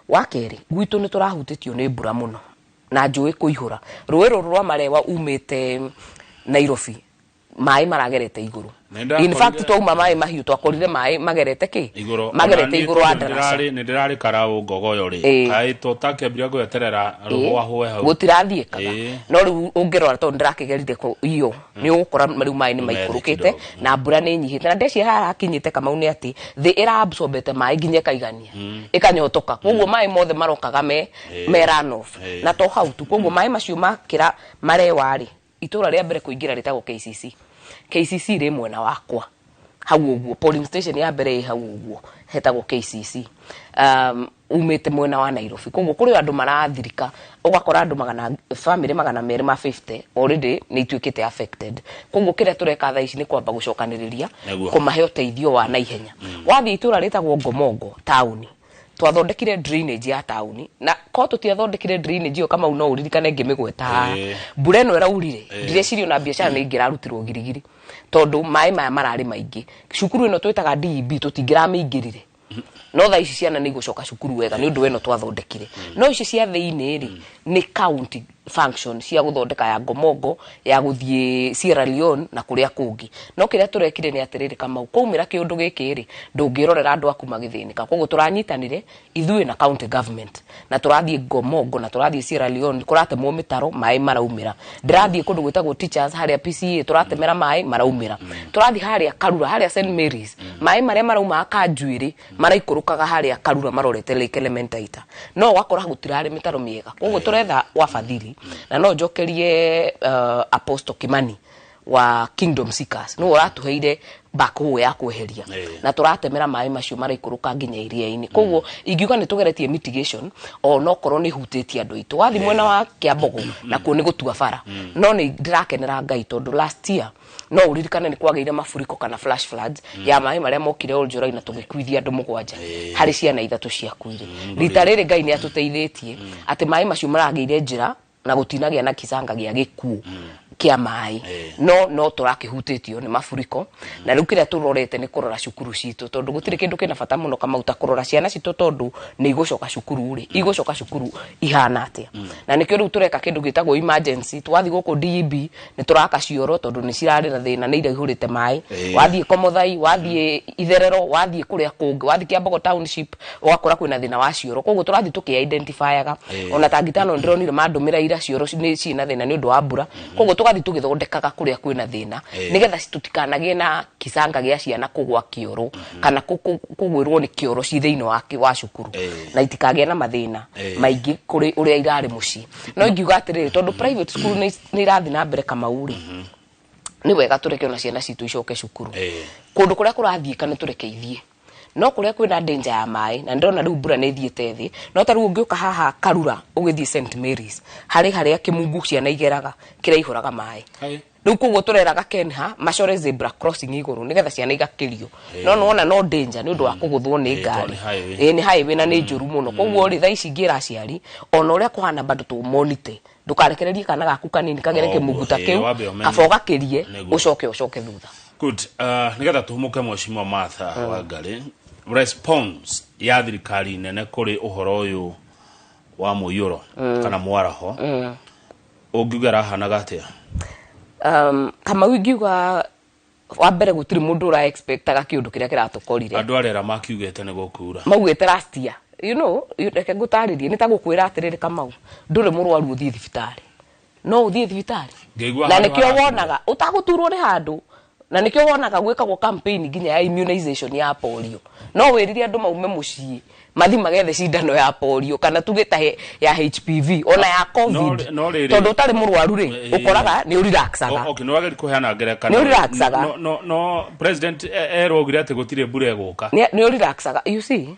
Wa kerĩ, gwitũ nĩ tũrahutĩtio nĩ mbura mũno na njũĩ kũihũra. Rũĩ rũrũ rwa Marewa umĩte Nairobi Maĩ maragerete igũrũ. Nĩ In fact, twauma maĩ mahiũ, twakorire maĩ magerete kĩ? Igũrũ. Magerete igũrũ wa ndaraca. Nĩ ndĩrarĩ karaũ ngogoyo rĩ, kaĩ tũtakĩambire gweterera rũhũahũe hau. Gũtirathiĩkaga. No rĩu ũngĩrora, tondũ ndĩrakĩgerire iyo, nĩ ũgũkora rĩu maĩ nĩ maikũrũkĩte kidogo. Na mbura nĩ ĩnyihĩte, na ndeci haha hakinyĩte, Kamau, nĩ atĩ thĩ ĩraabsorbete maĩ nginya ĩkaigania, ĩkanyotoka, koguo maĩ mothe marokaga me runoff. Na to hau tu, koguo maĩ macio makĩra marewa rĩ, itũra rĩa mbere kũingĩra rĩtagwo KCC. KCC rĩ mwena wakwa hau ũguo, polling station ya mbere ĩ hau ũguo hetagwo KCC, umĩte mwena wa Nairobi. Koguo kũrĩ andũ marathirika, ũgakora andũ magana, family 250 already nĩ ituĩkĩte affected. Koguo kĩrĩa tũreka thaa ici nĩ kwamba gũcokanĩrĩria kũmahe ũteithio wa naihenya. Wathiĩ itũra rĩtagwo Ngomongo taũni, twathondekire drainage ya taũni, na ko tũtiathondekire drainage ĩyo, Kamau, no ũririkane ngĩmĩgweta haha. Mbura ĩno ĩraurire, ndireciria ona biacara nĩ ingĩrarutirwo girigiri, tondũ maĩ maya mararĩ maingĩ. Cukuru ĩno twĩtaga DEB tũtingĩramĩingĩrire, no thaa ici ciana nĩ igũcoka cukuru wega nĩ ũndũ wa ĩno twathondekire. No ici cia thĩinĩ rĩ, nĩ county function cia gũthondeka ya Ngomongo, ya gũthiĩ Sierra Leone na kũrĩa kũngĩ. No kĩrĩa tũrekire nĩ atĩrĩrĩ, Kamau, kwaumĩra kĩũndũ gĩkĩ rĩ, ndũngĩrorera andũ aku magĩthĩnĩka. Koguo tũranyitanire ithuĩ na county government, na tũrathiĩ Ngomongo na tũrathiĩ Sierra Leone, kũratemwo mĩtaro, maĩ maraumĩra. Ndĩrathiĩ kũndũ gwĩtagwo Teachers harĩa PCA, tũratemera maĩ maraumĩra. Tũrathiĩ harĩa Karura, harĩa St Mary's, maĩ marĩa maraumaga Kanjuĩrĩ maraikũrũkaga harĩa Karura marorete Lake Elementaita, no ũgakora gũtirarĩ mĩtaro mĩega. Koguo tũretha wafadhili, na no njokerie Apostle Kimani wa Kingdom Seekers, nĩwe ũratũheire backhoe ya kweheria na tũratemera maĩ macio maraikũrũka nginya iria-inĩ. Koguo ingiuga nĩ tũgeretie mitigation, ona okorwo nĩ hutĩtie andũ aitũ. Wathiĩ mwena wa Kĩambogo, nakuo nĩ gũtua bara, no nĩ ndĩrakenera Ngai, tondũ last year no ũririkane nĩ kwagĩire mafuriko kana flash floods ya maĩ marĩa mokire Oljorai, na tũgĩkuithia andũ 7, harĩ ciana 3 ciakuire. Rita rĩrĩ Ngai nĩ atũteithĩtie atĩ maĩ macio maragĩire njĩra na gũtinagĩa na kicanga gĩa gĩkuũ kĩa maĩ, no tũrakĩhutĩtio nĩ mafuriko. Na rĩu kĩrĩa tũrorete nĩ kũrora cukuru citũ, tondũ gũtirĩ kĩndũ kĩna bata mũno, Kamau, ta kũrora ciana citũ, tondũ nĩ igũcoka cukuru rĩ, igũcoka cukuru ihana atĩa? Na nĩkĩo rĩu tũreka kĩndũ gĩtagwo emergency. Twathiĩ gũkũ DEB, nĩ tũraka cioro, tondũ nĩ cirarĩ na thĩna, nĩ iraihũrĩte maĩ. Wathiĩ Komothai, wathiĩ Itherero, wathiĩ kũrĩa kũngĩ, wathiĩ Kĩambogo township, ũgakora kwĩna thĩna wa cioro. Koguo tũrathiĩ tũkĩ-identifyaga. Ona tangitano ndĩronire mandũmĩra ira, cioro nĩ ciĩna thĩna nĩ ũndũ wa mbura. Koguo tũgathiĩ tũgĩthondekaga kũrĩa kwĩna thĩna, nĩgetha tũtikanagĩe na kicanga gĩa ciana kũgwa kĩoro kana kũgwĩrwo nĩ kĩoro ci thĩinĩ wa cukuru, na itikagĩe na mathĩna maingĩ kũrĩ ũrĩa irarĩ mũciĩ. No ingiuga atĩrĩrĩ, tondũ private school nĩ irathiĩ na mbere, Kamau rĩ, nĩ wega tũreke ona ciana citũ icoke cukuru. Kũndũ kũrĩa kũrathiĩka nĩ tũreke ithiĩ, no kũrĩa kwĩna danger ya maĩ, na ndĩrona rĩu mbura nĩ ĩthiĩte thĩ, no ta rĩu ũngĩũka haha Karura ũgĩthiĩ St Mary's, harĩ harĩa kĩmungu ciana igeraga kĩraihũraga maĩ. Rĩu koguo tũreraga Kenha macore zebra crossing igũrũ, nĩgetha ciana igakĩrio. No nĩwona no danger nĩ ũndũ wa kũgũthwo nĩ Tondũ ngari. nĩ highway. Ĩĩ, nĩ highway na nĩ njũru mũno. Koguo rĩ, thaa ici ingĩra aciari, ona ũrĩa kũhana, bado tũmonite, ndũkarekererie kana gaku kanini kagere Oh, kĩmungu ta kĩu. Wambe ũmenye. Kaba ũgakĩrie, ũcoke thutha. Good. Nigetha tuhumuke, Mheshimiwa Martha Wangari, response ya thirikari nene kũrĩ ũhoro ũyũ wa mũiyũro kana mwaraho, ũngiuga ĩrahanaga atĩa? Kamau, ingiuga wa mbere gũtirĩ mũndũ ũra expectaga kĩũndũ kĩrĩa kĩratũkorire. Andũ arera makiugĩte nĩ gũkura. Maugĩte last year, reke ngũtarĩrie, nĩ ta gũkwĩra atĩrĩrĩ, Kamau, ndũrĩ mũrwaru ũthiĩ thibitarĩ, no ũthiĩ thibitarĩ. Ngĩigua Na handũ nĩkĩo haratura. wonaga ũtagũturwo nĩ handũ, na nĩkĩo wonaga gwĩkagwo campaign nginya ya immunization ya polio. No wĩrire andũ maume mũciĩ mathi magethe cindano ya polio, kana tuge ta ya HPV, ona ya COVID. No rĩrĩ- Tondũ ũtarĩ mũrwaru rĩ, ũkoraga nĩ ũrelaxaga. Okay, nĩ wageri kũheana ngerekano. Nĩ ũrelaxaga. No president erwo augire atĩ gũtirĩ mbura ĩgũka. Nĩ ũrelaxaga, you see.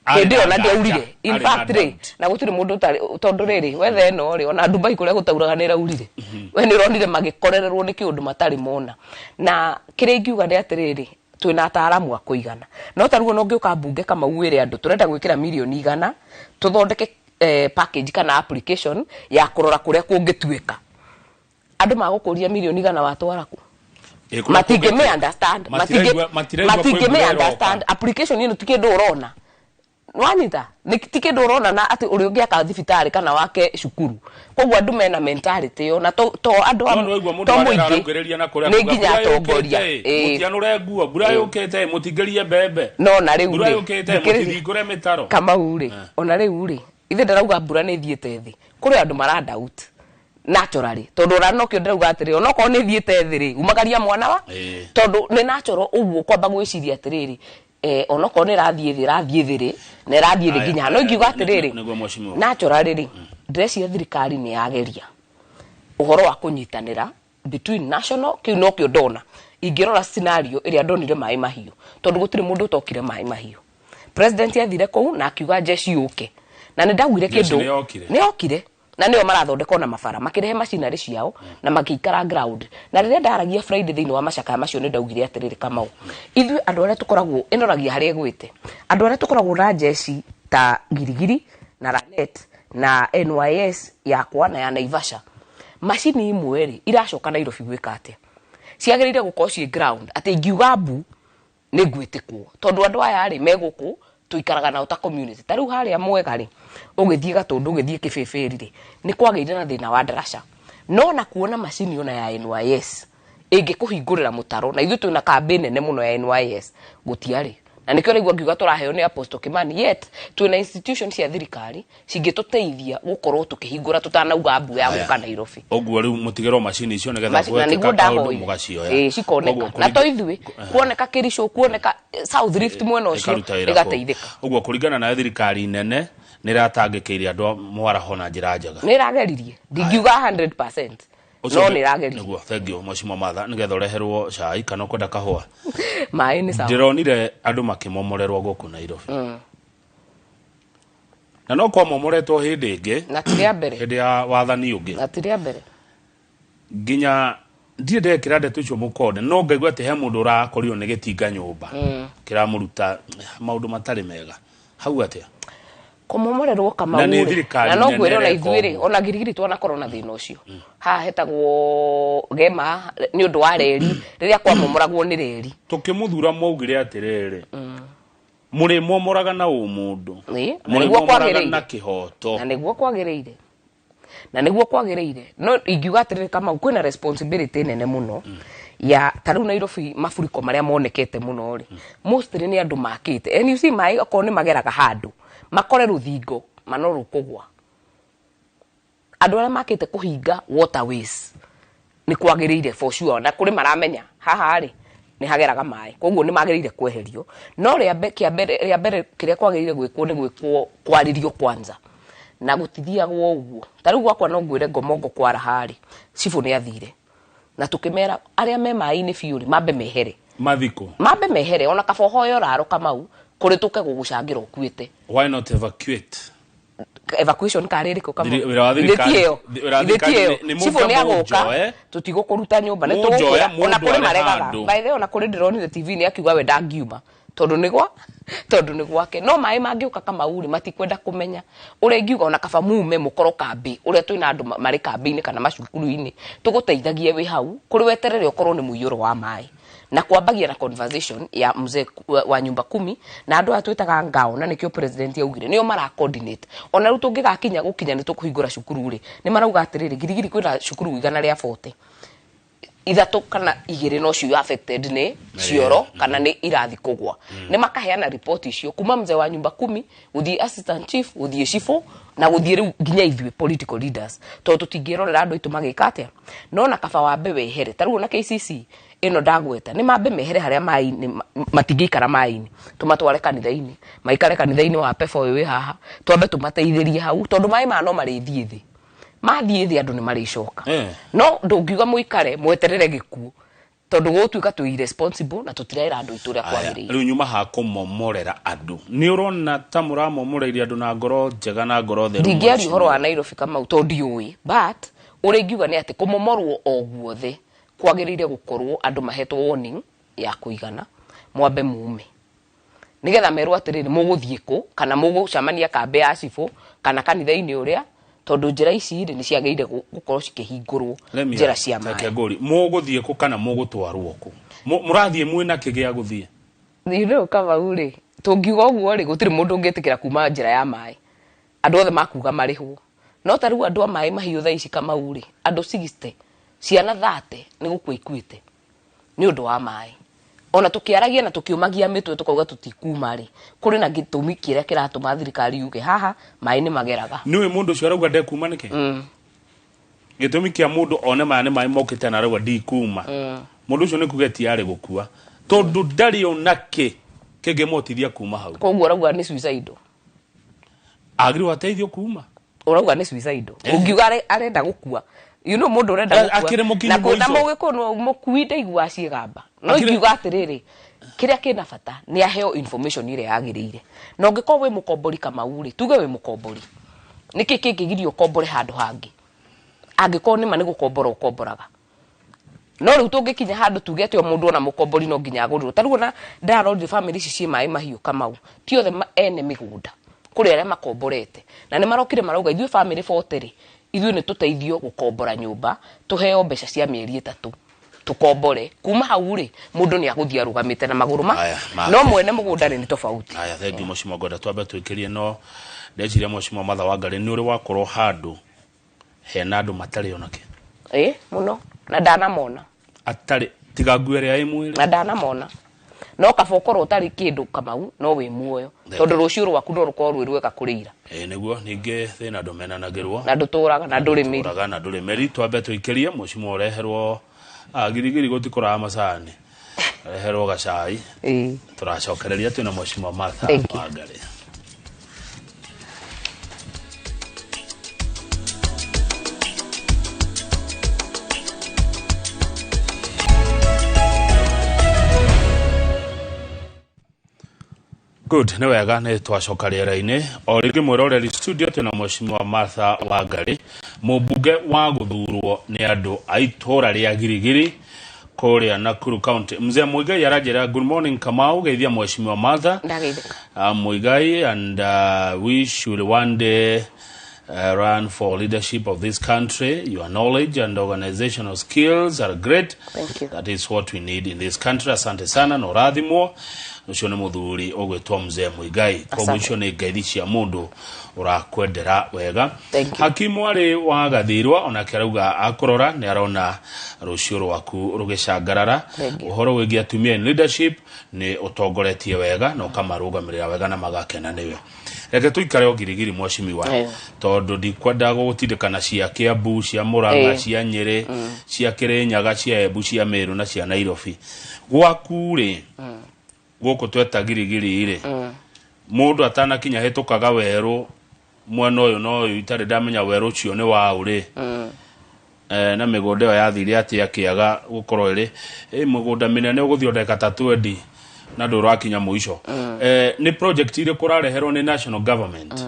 Arĩ Hĩndĩ ĩyo na na ndĩaurire, in arĩ na fact rĩ, doubt. na gũtirĩ mũndũ ũtarĩ, tondũ rĩrĩ wetha ĩno rĩ, ona Dubai kũrĩa gũtauraga nĩ ĩraurire. We nĩ ũronire magĩkorererwo nĩ kĩũndũ matarĩ mona. Na kĩrĩa ingiuga nĩ atĩrĩrĩ, twĩna ataaramu a kũigana, no ta rĩu ona ũngĩũka mbunge, Kamau, wĩre andũ tũrenda gwĩkĩra mirioni 100 tũthondeke package kana application ya kũrora kũrĩa kũngĩtuĩka, andũ magũkũria mirioni 100 watwara kũ? Kũrĩa Matingĩmĩ kũngĩtuĩka. understand. Matiraigua kwĩ Matingĩmĩ mbura ĩroka. understand application ĩno ti kĩndũ ũrona. Wanyita nĩ ti kĩndũ ũrona na atĩ ũrĩa ũngĩaka thibitarĩ kana wake cukuru. Koguo andũ mena mentality ĩyo, na to andũ No nĩwaigua mũndũ to arĩa mũingĩ, araugĩrĩria na kũrĩa nĩ kuga, nginya "Mbura atongoria." yũkĩte, Ĩĩ. mũtianũre nguo, mbura yũkĩte mũtingĩrie mbembe, No na rĩu mbura rĩ, yũkĩte thikĩrĩria. mũtithingũre mĩtaro. Kamau rĩ, ona rĩu rĩ, ithe ndarauga mbura nĩ ĩthiĩte thĩ, kũrĩ andũ mara doubt naturally, tondũ ona nokĩo ndĩrauga atĩrĩ, onokorwo nĩ ĩthiĩte thĩ rĩ, umagaria mwana wa tondũ nĩ natural ũguo kwamba gwĩciria atĩrĩrĩ, onokorwo nĩ ĩrathiĩ thĩ, ĩrathiĩ thĩ rĩ, na ĩrathiĩ thĩ Aya, nginya no ingiuga atĩrĩrĩ, nĩguo mheshimiwa. Naturally rĩ, ndĩreciria thirikari nĩ yageria ũhoro wa kũnyitanĩra between national. Kĩu nokĩo ndona ingĩrora scenario ĩrĩa ndonire maĩ mahiũ, tondũ gũtirĩ mũndũ ũtokire maĩ mahiũ. President athire kũu na akiuga jeshi yũke, na nĩ ndaugire Jeshi kĩndũ nĩ yokire. Nĩ yokire, na nĩo marathondeka ona mabara, makĩrehe macinarĩ ciao na makĩikara ground. Na rĩrĩa ndaragia Friday thĩinĩ wa macakaya macio, nĩ ndaugire atĩrĩrĩ, Kamau, ithuĩ andũ arĩa tũkoragwo ĩnoragia harĩa ĩgwĩte, andũ arĩa tũkoragwo na jeshi ta Girigiri na Lanet na NYS yakwa na ya Naivasha, macini imwe rĩ, iracoka Nairobi gwĩka atĩa? Ciagĩrĩire gũkorwo ciĩ ground, atĩ ingiuga mbu nĩ ngwĩtĩkwo, tondũ andũ aya rĩ, me gũkũ tũikaraga nao ta community. Ta rĩu harĩa Mwega rĩ, ũgĩthiĩ Gatũndũ, ũgĩthiĩ Kĩbĩbĩri rĩ, nĩ kwagĩire na thĩna wa ndaraca, no na kuona macini ona ya NYS ĩngĩkũhingũrĩra mũtaro, na ithuĩ twĩna kambĩ nene mũno ya NYS, gũtiarĩ. Na nĩkĩo raigua ngiuga tũraheo nĩ Apostle Kimani, yet twĩna institution cia thirikari cingĩtũteithia gũkorwo tũkĩhingũra tũtanauga mbu ya gũka Nairobi. Ũguo rĩu mũtigĩrwo macini icio nĩgetha Na nĩguo gwekĩka kaũndũ ndahoire. mũgacioya. Ĩĩ, cikoneka. Koguo Na to ithuĩ, kuoneka Kericho, kuoneka South Rift mwena ũcio, ĩkaruta wĩra kũu. ĩgateithĩka. Ũguo kũringana nayo, thirikari nene nĩ ĩratangĩkĩire andũ a mwaraho na njĩra njega. Nĩ ĩrageririe, ndingiuga 100%, Ũcio no nĩ ĩrageririe. Nĩguo, thank you mheshimiwa Martha. Nĩgetha ũreherwo cai kana ũkwenda kahũa? Maĩ nĩ sawa. Ndĩronire andũ makĩmomorerwo gũkũ Nairobi, na no kwamomoretwo hĩndĩ ĩngĩ, Na ti rĩa mbere. hĩndĩ ya wathani ũngĩ. Na ti rĩa mbere. Nginya ndirĩ ndekĩra ndeto icio mũkonde, no ngaigua atĩ he mũndũ ũrakorirwo nĩ gĩtinga nyũmba kĩramũruta maũndũ matarĩ mega hau atĩa. Kũmomorerwo, Kamau, Na nĩ rĩ, thirikari na no nene ngwĩre ona ĩreka ithuĩ rĩ, ũguo. ona Girigiri twanakorwo na thĩna ũcio. Haha hetagwo Gema nĩ ũndũ wa reri, rĩrĩa kwamomoragwo nĩ reri. Tũkĩmũthura mwaugire atĩrĩrĩ, mũrĩmomoraga na ũmũndũ, Ĩĩ, na nĩguo mũrĩmomoraga kwagĩrĩire. na kĩhoto. Na nĩguo kwagĩrĩire, na nĩguo kwagĩrĩire. No ingiuga atĩrĩrĩ, Kamau, kwĩna responsibility nene mũno ya ta rĩu Nairobi maburiko marĩa monekete mũno rĩ, mostly nĩ andũ makĩte. And you see, maĩ okorwo nĩ mageraga handũ makore rũthingo mano rũkũgwa, andũ arĩa makĩte kũhinga waterways nĩ kwagĩrĩire for sure, na kũrĩ maramenya haha rĩ nĩ hageraga maĩ, koguo nĩ magĩrĩire kweherio. No rĩa mbere kĩrĩa kwagĩrĩire gwĩkwo nĩ gwĩkwo kwarĩrio kwanza, na gũtithiagwo ũguo. Ta rĩu gwakwa no ngwĩre Ngomongo kwaraha rĩ, cibũ nĩ athire na tũkĩmera arĩa me maĩ-inĩ biũ rĩ, mambe mehere. Mathiko. Mambe mehere, ona kaba ũhoe ũraro, Kamau, kũrĩ tũke gũgũcangĩra ũkuĩte. Why not evacuate? Evacuation karĩ ĩrĩkũ, Kamau? Wĩra wa Ithe ti thirikari- ĩyo. wĩra wa Ithe ti thirikari ĩyo. nĩ Cibũ mũke nĩ agũka, mũnjoe. Tũtigũkũruta nyũmba, nĩ Mũnjoe, tũgũkwĩra ona mũndũ kũrĩ arĩ maregaga. handũ. By the way, ona kũrĩ ndĩronire TV nĩ akiuga we ndangiuma tondũ nĩ gwake. No maĩ mangĩũka, Kamau rĩ, matikwenda kũmenya. Ũrĩa ingiuga, ona kaba mume mũkorwo kambĩ, ũrĩa twĩna andũ marĩ kambĩ-inĩ kana macukuru-inĩ, tũgũteithagie wĩ hau kũrĩ weterere ũkorwo nĩ mũiyũro wa maĩ. Na kwambagia na conversation ya mzee wa nyumba kumi na andũ aya twĩtaga ngao, na nĩkĩo president augire nĩo mara coordinate. Ona rĩu tũngĩgakinya gũkinya nĩ tũkũhingũra cukuru rĩ, nĩ marauga atĩrĩrĩ, Girigiri kwĩna cukuru 143 kana igĩrĩ no cio affected nĩ cioro kana nĩ irathi kũgwa. Nĩ makaheana report icio kuma mzee wa nyumba kumi gũthiĩ assistant chief, gũthiĩ cibũ, na gũthiĩ rĩu nginya ithuĩ political leaders, tondũ tũtingĩrorera andũ aitũ magĩka atĩa. No na kaba wambe wehere, ta rĩu ona KCC ĩno ndagweta, nĩ mambe mehere harĩa maĩ-inĩ, matingĩikara maĩ-inĩ, tũmatware kanitha-inĩ, maikare kanitha-inĩ wa Pefa ũyũ wĩ haha, twambe tũmateithĩrie hau, tondũ maĩ maya no marĩthiĩ thĩ. Mathiĩ thĩ, andũ nĩ marĩcoka. No ndũngiuga mũikare mweterere gĩkuũ, tondũ gũgũtuĩka twĩ irresponsible na tũtiraĩra andũ aitũ ũrĩa Aya, kwagĩrĩire. Rĩu nyuma ha kũmomorera andũ, nĩ ũrona ta mũramomoreire andũ na ngoro njega na ngoro theru? Ndingĩaria ũhoro wa Nairobi, Kamau, tondũ ndiũĩ, but ũrĩa ingiuga nĩ atĩ kũmomorwo o guothe kwagĩrĩire gũkorwo andũ mahetwo warning ya kũigana, mwambe mume, nigetha merwo atĩrĩrĩ, mũgũthiĩ kũ, kana mũgũcemania kambĩ ya cibũ kana kanitha-inĩ ũrĩa, tondũ njĩra ici rĩ, nĩ ciagĩrĩire gũkorwo cikĩhingũrwo, njĩra cia maĩ. Ngũri mũgũthiĩ kũ kana mũgũtwarwo kũ? Mũrathiĩ mwĩna kĩ gĩa gũthiĩ? You know, Kamau rĩ, Tũngiuga ũguo rĩ, gũtirĩ mũndũ ũngĩtĩkĩra kuma njĩra ya maĩ, andũ othe makuga marĩhwo. No ta rĩu andũ a maĩ mahiũ thaa ici, Kamau rĩ, andũ 60, ciana 30 nĩ gũkua ikuĩte nĩ ũndũ wa maĩ. Ona tũkĩaragia na tũkĩũmagia mĩtwe tũkauga tũtikuma rĩ, kũrĩ na gĩtũmi kĩrĩa kĩratũma thirikari yuge haha maĩ nĩ mageraga. Nĩũĩ mũndũ ũcio arauga ndekuma nĩkĩ? Gĩtũmi kĩa mũndũ one maya nĩ maĩ mokĩte na arauga ndikuma, mũndũ ũcio nĩ kuga ti arĩ gũkua, tondũ ndarĩ ona kĩ kĩngĩmũhotithia kuma hau. Koguo ũrauga nĩ suicidal? Agĩrĩirwo ateithio kuma. Ũrauga nĩ suicidal? Ũngiuga arenda gũkua, mũndũ ũrenda gũkua Akĩrĩ mũkinyu na mũico. Na mũgĩkũyũ mũkui ndaiguaga ciĩgamba, no ingiuga atĩrĩrĩ, kĩrĩa kĩna bata nĩ aheo information ĩrĩa yagĩrĩire. Na ũngĩkorwo wĩ mũkombori, Kamau rĩ, tuge wĩ mũkombori, nĩkĩ kĩngĩgiria ũkombore handũ hangĩ angĩkorwo nĩma nĩ gũkombora ũkomboraga? No rĩu tũngĩkinya handũ tuge atĩ o mũndũ ona mũkombori no nginya agũrĩrwo, ta rĩu ona ndarorire famĩlĩ ici ciĩ maĩ mahiũ, Kamau, ti othe ene mĩgũnda, kũrĩ arĩa makomborete na nĩ marokire marauga ithuĩ famĩlĩ 40 rĩ, ithuĩ nĩ tũteithio gũkombora nyũmba, tũheo mbeca cia mĩeri 3 tũkombore. Kuma hau rĩ, mũndũ nĩ agũthiĩ arũgamĩte na magũrũ ma Aya, no mwene mũgũnda rĩ, nĩ tofauti. Aya, thank you mheshimiwa. Ngwenda twambe twĩkĩrie, no ndeciria mheshimiwa Martha Wangari, nĩ ũrĩ wakorwo handũ hena andũ matarĩ onake? Ĩ mũno, na ndanamona. Atarĩ tiga nguo ĩrĩa ĩ mwĩrĩ. Na ndanamona. No kaba ũkorwo ũtarĩ kĩndũ, Kamau, no wĩ muoyo, tondũ rũciũ rwaku no rũkorwo rwĩ rwega kũrĩ ira. Ĩ nĩguo, ningĩ thĩna ndũmenanagĩrwo. Na ndũtũraga na ndũrĩ mĩri. Ũraga na ndũrĩ mĩri. Twambe tũikĩrie mheshimiwa ũreherwo girigiri, gũtikũraga macani, reherwo gacai. Tũracokereria twĩna mheshimiwa Martha Thank you. Wangari. Good, nĩ wega nĩ twacoka rĩera-inĩ o rĩngĩ. Mwĩroreri, studio twĩna mheshimiwa Martha Wangari, mũmbunge wa gũthurwo nĩ andũ a itũũra rĩa Girigiri kũrĩa Nakuru County. Mzee Muigai aranjĩra, "Good morning Kamau, geithia mheshimiwa Martha." Ndageithĩka. Muigai, and wish you will one day run for leadership of this country. Your knowledge and organizational skills are great. Thank you. That is what we need in this country. Asante sana na ũrathimwo. Ũcio nĩ mũthuri ũgwĩtwo Mzee Muigai. Koguo Asante. icio nĩ ngeithi cia mũndũ ũrakwendera wega. Thank you. Hakimu arĩ wa Gathirwa onake arauga akũrora nĩ arona rũciũ rwaku rũgĩcangarara. Thank you. Ũhoro wĩgiĩ atumia in leadership nĩ ũtongoretie wega na ũkamarũgamĩrĩra wega na magakena nĩwe. Reke tũikare o Girigiri, mheshimiwa, tondũ ndikwenda gũgũtindĩkana cia Kiambu, cia Murang'a, cia Nyĩrĩ, cia Kĩrĩnyaga, cia Embu, cia Meru na cia Nairobi. Gwaku rĩ, gũkũ tweta Girigiri rĩ, mũndũ atanakinya hĩtũkaga werũ mwena ũyũ na ũyũ, itarĩ ndamenya werũ ũcio nĩ waũ rĩ, na mĩgũnda ĩyo yathire atĩa kĩaga gũkorwo ĩrĩ mĩgũnda mĩnene ũgũthiĩ o ndagĩka ta 20 na ndũrakinya mũico. Nĩ project irĩkũ ũrareherwo nĩ national government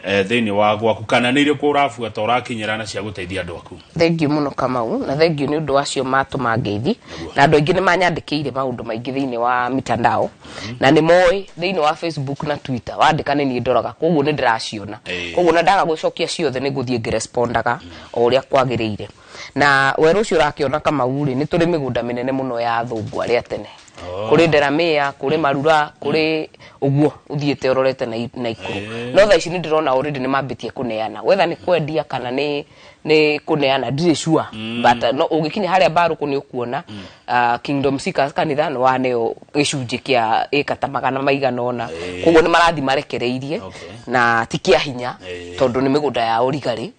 thĩinĩ wa gwaku, kana nĩ irĩkũ ũrabuata ũrakinyĩra na cia gũteithia andũ aku? Thank you mũno, Kamau, na thank you nĩ ũndũ wacio matũma ngeithi. Na andũ aingĩ nĩ manyandĩkĩire maũndũ maingĩ thĩinĩ wa mitandao, na nĩ moĩ thĩinĩ wa Facebook na Twitter wandĩka nĩ niĩ ndoraga, koguo nĩ ndĩraciona. Koguo na ndaga gũcokia ciothe, nĩ ngũthiĩ ngĩrespondaga o ũrĩa kwagĩrĩire. Na werũ ũcio ũrakĩona, Kamau rĩ, nĩ tũrĩ mĩgũnda mĩnene mũno ya athũngũ arĩa tene. Kũrĩ Nderamĩa, kũrĩ Marura, kũrĩ ũguo ũthiĩte ũrorete na Naikuru. No thaa ici nĩ ndĩrona already nĩ mambĩtie kũneana, whether nĩ kwendia kana nĩ kũneana, ndirĩ sure, but no ũgĩkinya harĩa Mbarũkũ nĩ ũkuona Kingdom Seekers kanitha nĩ waneo gĩcunjĩ kĩa ĩka ta magana maigana ũna. Koguo nĩ marathi marekereirie na ti kĩa hinya, tondũ nĩ mĩgũnda yao rigarĩ.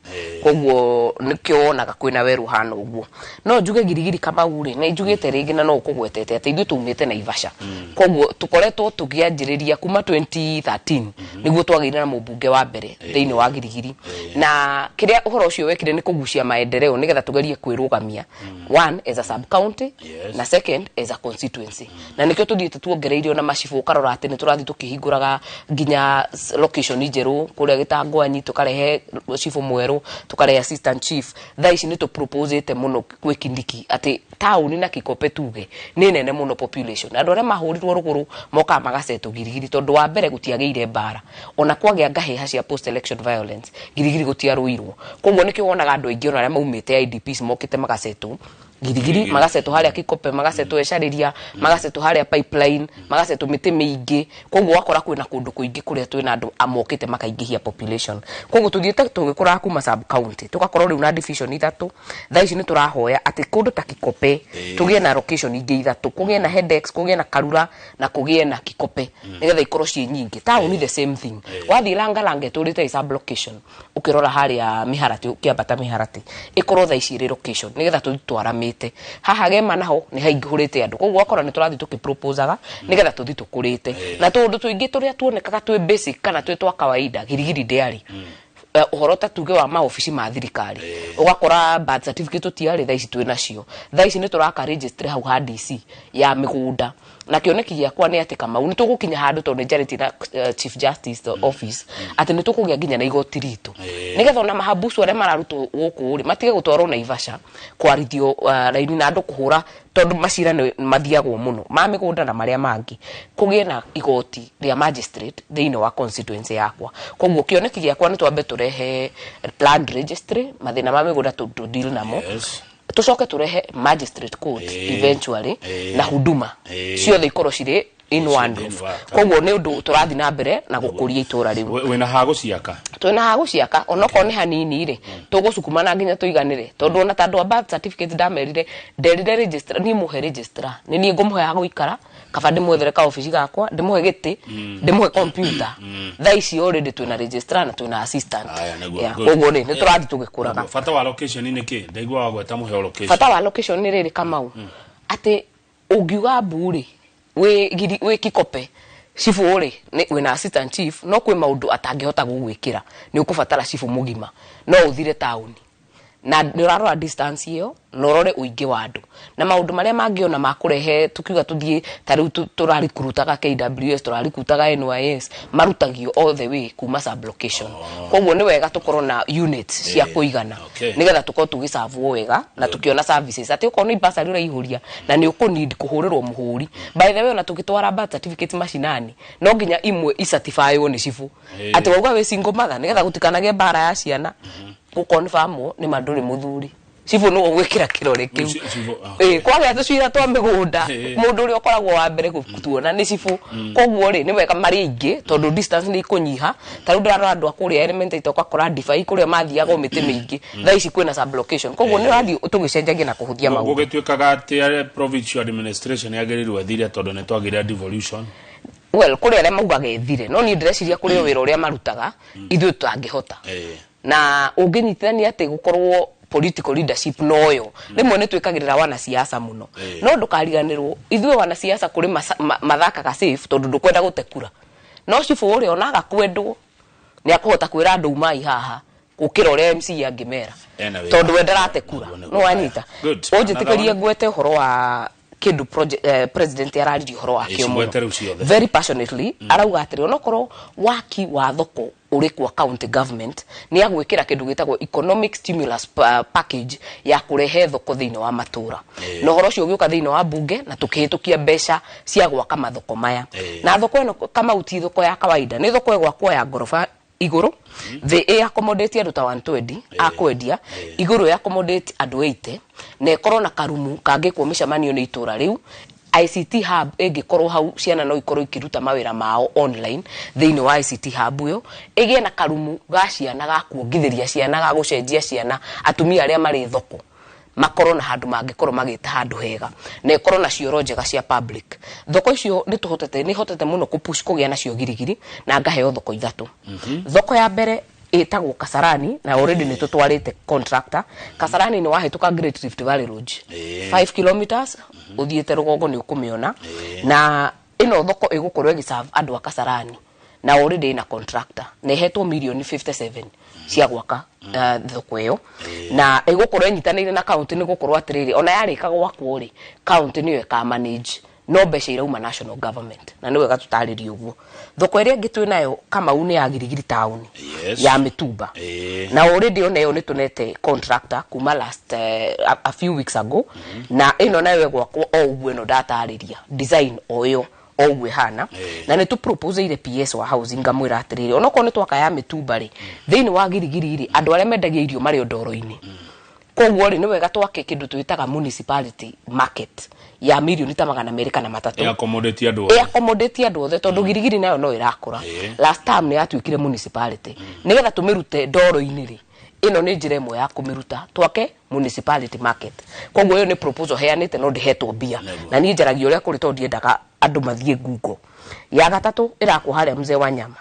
Koguo nĩkĩo wonaga kwĩna werũ hana ũguo. No njuge Girigiri, Kamau rĩ, nĩ njugĩte rĩngĩ na no ũkũgwetete atĩ ithuĩ tumĩte Naivasha. Koguo tũkoretwo tũkĩanjĩrĩria kuma 2013 nĩguo twagĩire na mũmbunge wa mbere thĩinĩ wa Girigiri, na kĩrĩa ũhoro ũcio wekire nĩ kũgucia maendeleo nĩgetha tũgerie kwĩrũgamia, one as a sub county na second as a constituency. Na nĩkĩo tũthiĩte tuongereirio na macibũ, ũkarora atĩ nĩ tũrathiĩ tũkĩhingũraga nginya location njerũ kũrĩa Gĩtangwanyi, tũkarehe cibũ mwerũ, tũkarehe assistant chief. Thaa ici nĩ tũproposĩte mũno gwĩ Kindiki atĩ taũni na Kikope tuge nĩ nene mũno population, andũ arĩa mahũrirwo rũgũrũ mokaga magacetwo Girigiri, tondũ wa mbere gũtiagĩire mbara, ona kwagĩa ngahĩha cia post election violence, Girigiri gũtiarũirwo. Koguo nĩkĩo wonaga andũ aingĩ ona arĩa maumĩte IDPs mokĩte magacetwo. Girigiri, magasetwo harĩa Kikope, magasetwo Ecarĩria, magasetwo harĩa Pipeline, magasetwo mĩtĩ mĩingĩ. Koguo wakora kwĩna kũndũ kũingĩ kũrĩa twĩna andũ amokĩte makaingĩhia population. Koguo tũthiĩte tũgĩkũraga kuma sub county, tũgakorwo rĩu na division ithatũ. Thaa ici nĩ tũrahoya atĩ kũndũ ta Kikope tũgĩe na location ingĩ ithatũ, kũgĩe na Hedex, kũgĩe na Karura na kũgĩe na Kikope, nĩgetha ikorwo ciĩ nyingĩ. Taũni the same thing, wathiĩ Langalanga ĩtũrĩte ĩ sub location, ũkĩrora harĩa Mĩharatĩ, ũkĩambata Mĩharatĩ, ĩkorwo thaa ici ĩrĩ location, nĩgetha tũthiĩ twaramĩte. Haha Gema naho nĩ haingĩhũrĩte andũ, koguo wakora nĩ tũrathiĩ tũkĩproposaga nĩgetha tũthiĩ tũkũrĩte. Na tũũndũ tũingĩ tũrĩa tuonekaga twĩ basic kana twĩ twa kawaida, Girigiri ndĩarĩ. Ũhoro ta tuge wa maobici ma thirikari, ũgakora birth certificate tũtiarĩ, thaa ici twĩ nacio. Thaa ici nĩ tũraka registry hau ha DC ya mĩgũnda, na kĩoneki gĩakwa nĩ atĩ Kamau nĩ tũgũkinya handũ, tondũ nĩ njarĩtie na Chief Justice office, atĩ nĩ tũkũgĩa nginya na igoti ritũ, nĩgetha ona mahabusu arĩa mararutwo gũkũ rĩ matige gũtwarwo Naivasha kwarithio raini na andũ kũhũra, tondũ macira nĩ mathiagwo mũno ma mĩgũnda na marĩa mangĩ. Kũgĩe na igoti rĩa magistrate thĩinĩ wa constituency yakwa. Koguo kĩoneki gĩakwa nĩ twambe tũrehe land registry, mathĩna ma mĩgũnda tũ deal namo, tũcoke tũrehe magistrate court eventually, na huduma ciothe ikorwo cirĩ in one roof. Koguo nĩ ũndũ tũrathiĩ na mbere na gũkũria itũra rĩu. Wĩna ha gũciaka? Twĩna ha gũciaka, onokorwo nĩ hanini rĩ, tũgũcukuma nginya tũiganĩre, tondũ ona ta andũ a birth certificate ndamerire, nderire registrar, niĩ mũhe registrar, nĩ niĩ ngũmũhe ha gũikara, kaba ndĩmwethere ka obici gakwa, ndĩmũhe gĩtĩ, ndĩmũhe computer. Thaa ici already twĩna registrar na twĩna assistant. Aya, nĩguo, Yeah, good. Koguo rĩ, nĩ tũrathiĩ tũgĩkũraga. Bata wa location nĩ kĩ? Ndaigua wagweta mũheo location. Bata wa location nĩ rĩrĩ, Kamau, atĩ ũngiuga mbu rĩ, wĩ wĩ Kikope, cibũ rĩ wĩna assistant chief, no kwĩ maũndũ atangĩhota gũgwĩkĩra, nĩ ũkũbatara cibũ mũgima, no ũthire taũni na nĩ ũrarora distance ĩyo na ũrore ũingĩ wa andũ na maũndũ marĩa mangĩona ma kũrehe. Tukiuga tũthiĩ ta rĩu tũrarikurutaga KWS, tũrarikurutaga NYS, marutagio all the way kuma sub location. Koguo nĩ wega tũkorwo na units cia kũigana, nĩgetha tũkorwo tũgĩcavwo wega na tũkĩona services, atĩ okorwo nĩ bursary ũraihũria na nĩ ũkũneed kũhũrĩrwo mũhũri. By the way, ona tũgĩtwara birth certificate macinani, no nginya imwe icertifywo nĩ cibũ, atĩ wauga wĩ single mother, nĩgetha gũtikanagĩe mbara ya ciana, gũconfirmwo nĩ ma ndũrĩ mũthuri, cibũ nĩwe ũgwĩkĩra kĩrore kĩu. Cibũ, okay. Ĩ, kwagĩa tũcira twa mĩgũnda, mũndũ ũrĩa ũkoragwo wa mbere gũtuona nĩ cibũ. Koguo rĩ, nĩ wega marĩ aingĩ, tondũ distance nĩ ikũnyiha. Ta rĩu ndĩrarora andũ a kũrĩa Elementaita, ũgakora Ndibei kũrĩa mathiaga o mĩtĩ mĩingĩ, thaa ici kwĩna sub location. Koguo nĩ ũrathiĩ tũgĩcenjagia na kũhũthia maũndũ. Gũgĩtuĩkaga atĩ provincial administration yagĩrĩirwo ĩthire tondũ nĩ twagĩire devolution? Well, kũrĩ arĩa maugaga ĩthire, no niĩ ndĩreciria kũrĩ o wĩra ũrĩa marutaga ithuĩ tũtangĩhota, na ũngĩnyitithania atĩ gũkorwo political leadership noyo rĩmwe nĩ twĩkagĩrĩra wanasiasa mũno. No ndũkariganĩrwo ithuĩ wanasiasa kũrĩ mathakaga safe, tondũ ndũkwenda gũte kura, no cibũ ũrĩa onaga kwendwo nĩ akũhota kwĩra andũ umai haha gũkĩra ũrĩa MC angĩmera, Ena wĩra. tondũ we ndarate kura. Nĩguo, nĩguo. No wanyita. Good. Ũnjĩtĩkĩrie ngwete ũhoro wa kĩndũ president araririe ũhoro wakĩo Cigwete rĩu ciothe. Very passionately arauga atĩrĩ, onokorwo waki wa thoko ũrĩ kwa county government, nĩ agwĩkĩra kĩndũ gĩtagwo economic stimulus package ya kũrehe thoko thĩinĩ wa matũra. Na ũhoro ũcio ũgĩũka thĩinĩ wa bunge na tũkĩhĩtũkia mbeca cia gwaka mathoko maya. Na thoko ĩno, Kamau, ti thoko ya kawaida, nĩ thoko ĩgwakwo ya ngoroba igũrũ, thĩ ĩ accommodate andũ ta 120 a kwendia, igũrũ ĩ accommodate andũ 80, na ĩkorwo na karumu kangĩkwo mĩcemanio nĩ itũra rĩu. ICT hub ĩngĩkorwo hau, ciana no ikorwo ikĩruta mawĩra mao online thĩinĩ wa ICT hub ĩyo. Ĩgĩe na karumu ga ciana ga kuongithĩria ciana, ga gũcenjia ciana, atumia arĩa marĩ thoko makorwo na handũ mangĩkorwo magĩta handũ hega, na ĩkorwo na cioro njega cia public. Thoko icio nĩ tũhotete, nĩ hotete mũno kũpush kũgĩa nacio Girigiri, na ngaheo thoko ithatũ. Thoko ya mbere ĩtagwo Kasarani, na already nĩ tũtwarĩte contractor. Kasarani nĩ wahĩtũka Great Rift Valley Road 5 kilometers ũthiĩte rũgongo, nĩ ũkũmĩona. Na ĩno thoko ĩgũkorwo ĩgĩserve andũ a Kasarani, na already ĩna contractor na ĩhetwo mirioni 57 cia gwaka thoko ĩyo, na ĩgũkorwo ĩnyitanĩire na county. Nĩ gũkorwo atĩrĩrĩ, ona yarĩka gwakwo rĩ, county nĩyo ĩka manage, no mbeca irauma national government, na nĩ wega tũtarĩrie ũguo. Thoko ĩrĩa ĩngĩ twĩnayo, Kamau, nĩ ya Girigiri town, ya mĩtumba, na already ona ĩyo nĩ tũnete contractor kuma last a few weeks ago, na ĩno nayo ĩgwakwo o ũguo ĩno ndatarĩria, design o ĩyo o ũguo ĩhana. Na nĩ tũproposeire PS wa housing, ngamwĩra atĩrĩrĩ, onokorwo nĩ twaka ya mĩtumba rĩ, thĩinĩ wa Girigiri rĩ, andũ arĩa mendagia irio marĩ o ndoro-inĩ. Koguo rĩ, nĩ wega twake kĩndũ twĩtaga municipality market ya mirioni ta 203. Ĩ accommodate andũ othe. Accommodate andũ othe, tondũ Girigiri nayo no ĩrakũra. Last time nĩ yatuĩkire municipality. Nĩgetha tũmĩrute ndoro-inĩ rĩ, ĩno nĩ njĩra ĩmwe ya kũmĩruta, twake municipality market. Koguo ĩyo nĩ proposal heanĩte, no ndĩhetwo mbia. Na niĩ njaragia ũrĩa kũrĩ, tondũ ndiendaga andũ mathiĩ ngungo. Ya gatatũ ĩrakwo harĩa Mzee wa Nyama.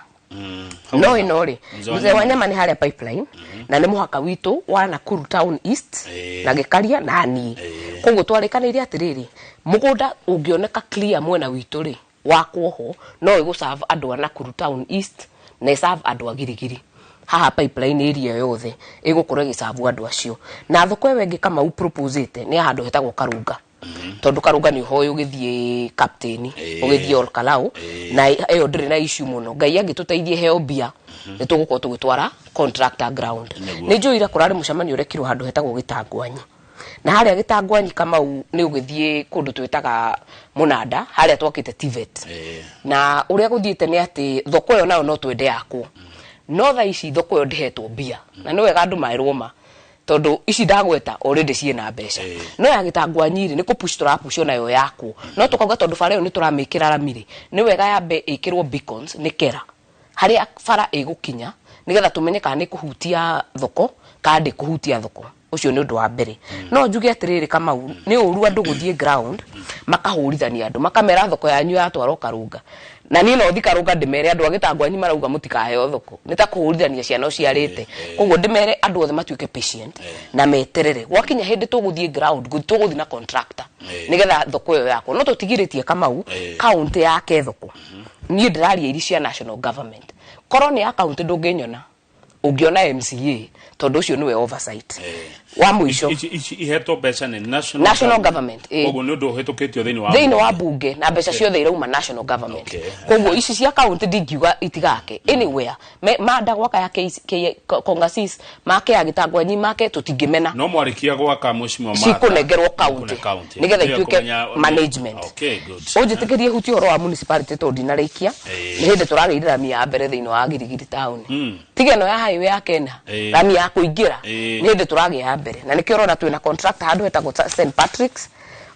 No ĩno rĩ, Mzee wa Mzee wa Nyama nĩ harĩa Pipeline, na nĩ mũhaka witũ wa Nakuru Town East na Gĩkaria na niĩ. Koguo twarĩkanĩire atĩrĩrĩ, mũgũnda ũngĩoneka clear mwena witũ rĩ, wakwo ho no ĩgũserve andũ a Nakuru Town East na ĩserve andũ a Girigiri. Haha Pipeline area yothe ĩgũkorwo ĩgĩserve andũ acio. Na thoko ĩyo ĩngĩ Kamau proposĩte nĩ ya handũ hetagwo Karunga, tondũ Karunga nĩ ũhoĩ ũgĩthiĩ Captain, ũgĩthiĩ Olkalau, na ĩyo ndĩrĩ na issue mũno. Ngai angĩtũteithie heo mbia, nĩ tũgũkorwo tũgĩtwara contractor ground. Nĩ njũĩ ira kũrarĩ mũcemanio ũrekirwo handũ hetagwo Gĩtangwanyi, na harĩa Gĩtangwanyi, Kamau, nĩ ũgĩthiĩ kũndũ twĩtaga Mũnanda, harĩa twakĩte TVET. Na ũrĩa gũthiĩte nĩ atĩ thoko ĩyo nayo no twende yakwo, no thaa ici thoko ĩyo ndĩhetwo mbia, na nĩ wega andũ maĩrwo ma, tondũ ici ndagweta already ciĩna mbeca. No ya Gĩtangwanyi rĩ, nĩ kũpush tũrapush nayo yakwo, no tũkauga tondũ bara ĩyo nĩ tũramĩkĩra rami rĩ, nĩ wega yambe ĩkĩrwo beacons nĩ kera harĩa bara ĩgũkinya, nĩgetha tũmenye kana nĩ kũhutia thoko kana ndĩkũhutia thoko. Ũcio nĩ ũndũ wa mbere. No njuge atĩrĩrĩ, Kamau, nĩ ũru andũ gũthiĩ ground makahũrithania andũ, makamera thoko yanyu yatwarwo Karunga. Na niĩ no thi Karunga ndĩmere andũ a Gĩtangwanyi marauga mũtikaheo thoko, nĩ ta kũhũrithania ciana ũciarĩte. Koguo ndĩmere andũ othe matuĩke patient na meterere gwakinya hĩndĩ tũgũthiĩ ground, tũgũthiĩ na contractor, nĩgetha thoko ĩyo yakwo. No tũtigirĩtie, Kamau, kaunti yake thoko. Niĩ ndĩraria iri cia national government. Korwo nĩ ya kaunti, ndũngĩnyona, ũngĩona MCA, tondũ ũcio nĩwe oversight. Wa mũico, Ici ihetwo mbeca nĩ national National government, ĩ. Koguo nĩ ũndũ ũhĩtũkĩtio thĩinĩ wa Thĩinĩ wa bunge, na mbeca ciothe irauma national government. Koguo ici cia kaunti ndingiuga itigake anywhere. Manda gwaka ya Kongasis, make ya Gĩtangwanyi, make tũtingĩmena. No mwarĩkia gwaka, mheshimiwa Martha, Cikũnengerwo kaunti kaunti nĩgetha Nĩyo ituĩke management. Okay, good. Ũnjĩtĩkĩrie hutie ũhoro wa municipality, tondũ ndinarĩkia. Nĩ hĩndĩ tũragĩire rami ya mbere thĩinĩ wa Girigiri town, tiga ĩno ya highway ya Kenya, rami ya kũingĩra. Nĩ hĩndĩ tũragĩa ya mbere, na nĩkĩo ũrona twĩna contractor handũ hetagwo St Patrick's,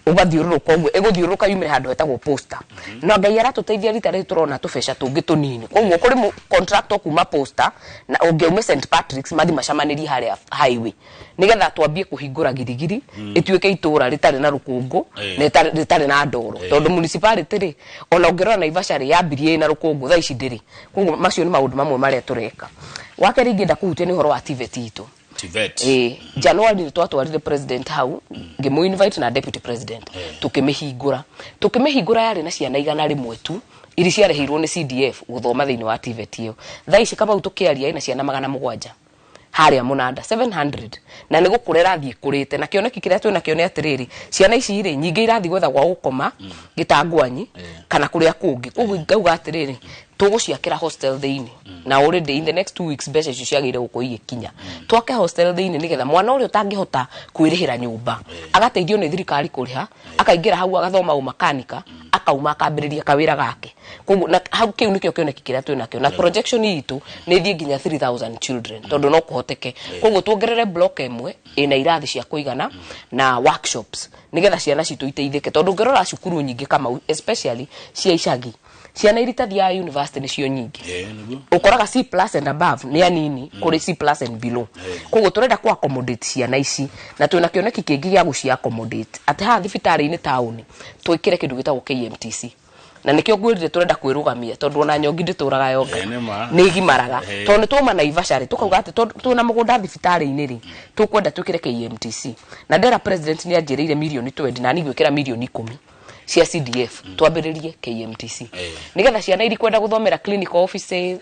ũgathiũrũrũka ũguo, ĩgũthiũrũrũka yumĩre handũ hetagwo Posta. Na Ngai aratũteithia, rita rĩrĩ tũrona tũbeca tũngĩ tũnini. Koguo kũrĩ contractor kuma Posta na ũngĩaume St Patrick's, mathi macamanĩrie harĩa highway, nĩgetha twambie kũhingũra Girigiri ĩtuĩke itũra rĩtarĩ na rũkũngũ na rĩtarĩ na ndoro, tondũ municipality rĩ, ona ũngĩrora Naivasha rĩ, yambirie ĩna rũkũngũ, thaa ici ndĩrĩ. Koguo macio nĩ maũndũ mamwe marĩa tũreka. Wa kerĩ ingĩenda kũhutia nĩ ũhoro wa TVET itũ. TVET. Ĩĩ, January nĩ twatwarire president hau, ngĩmũ invite na deputy president, tũkĩmĩhingũra. Yarĩ na ciana 100 tu iri ciarĩhĩirwo nĩ CDF gũthoma thĩinĩ wa TVET ĩyo. Thaa ici, Kamau, tũkĩaria, ĩna ciana 700 harĩa Mũnanda, 700, na nĩ gũkũra ĩrathiĩ ĩkũrĩte. Na kĩoneki kĩrĩa twĩ nakĩo nĩ atĩrĩrĩ, ciana ici rĩ, nyingĩ irathiĩ gwetha gwa gũkoma Gĩtangwanyi kana kũrĩa kũngĩ. Koguo ngauga atĩrĩrĩ, tũgũciakĩra hostel thĩinĩ, na already in the next 2 weeks mbeca icio ciagĩrĩire gũkorwo igĩkinya, twake hostel thĩinĩ, nĩgetha mwana ũrĩa ũtangĩhota kwĩrĩhĩra nyũmba agateithio nĩ thirikari kũrĩha, akaingĩra hau agathoma ũmakanika, akauma akambĩrĩria kawĩra gake. Koguo na hau kĩu nĩkĩo kĩoneki kĩrĩa twĩ nakĩo, na projection itũ nĩ ĩthiĩ nginya 3000 children, tondũ no kũhoteke. Koguo tuongerere block ĩmwe ĩna irathi cia kũigana na workshops, nĩgetha ciana citũ iteithĩke, tondũ ũngĩrora cukuru nyingĩ, Kamau, especially cia icagi, ciana iria itathiaga university nĩcio nyingĩ. Nĩguo. Ũkoraga C plus and above nĩ anini kũrĩ C plus and below. Koguo tũrenda ku accommodate ciana ici, na twĩna kĩoneki kĩngĩ gĩa gũci accommodate atĩ haha thibitarĩ-inĩ taũni twĩkĩre kĩndũ gĩtagwo KMTC, na nĩkĩo ngwĩrire tũrenda kwĩrũgamia, tondũ ona nyongi ndĩtũraga yonga. Nĩ ma. Nĩ igimaraga. Tondũ nĩ twauma Naivasha rĩ, tũkauga atĩ tondũ twĩna mũgũnda thibitarĩ-inĩ rĩ, tũkwenda twĩkĩre KMTC. Na ndera president nĩ anjĩrĩire mirioni 20, na niĩ ngwĩkĩra mirioni 10 cia CDF, twambĩrĩrie KMTC, nĩgetha ciana iria kwenda gũthomera clinical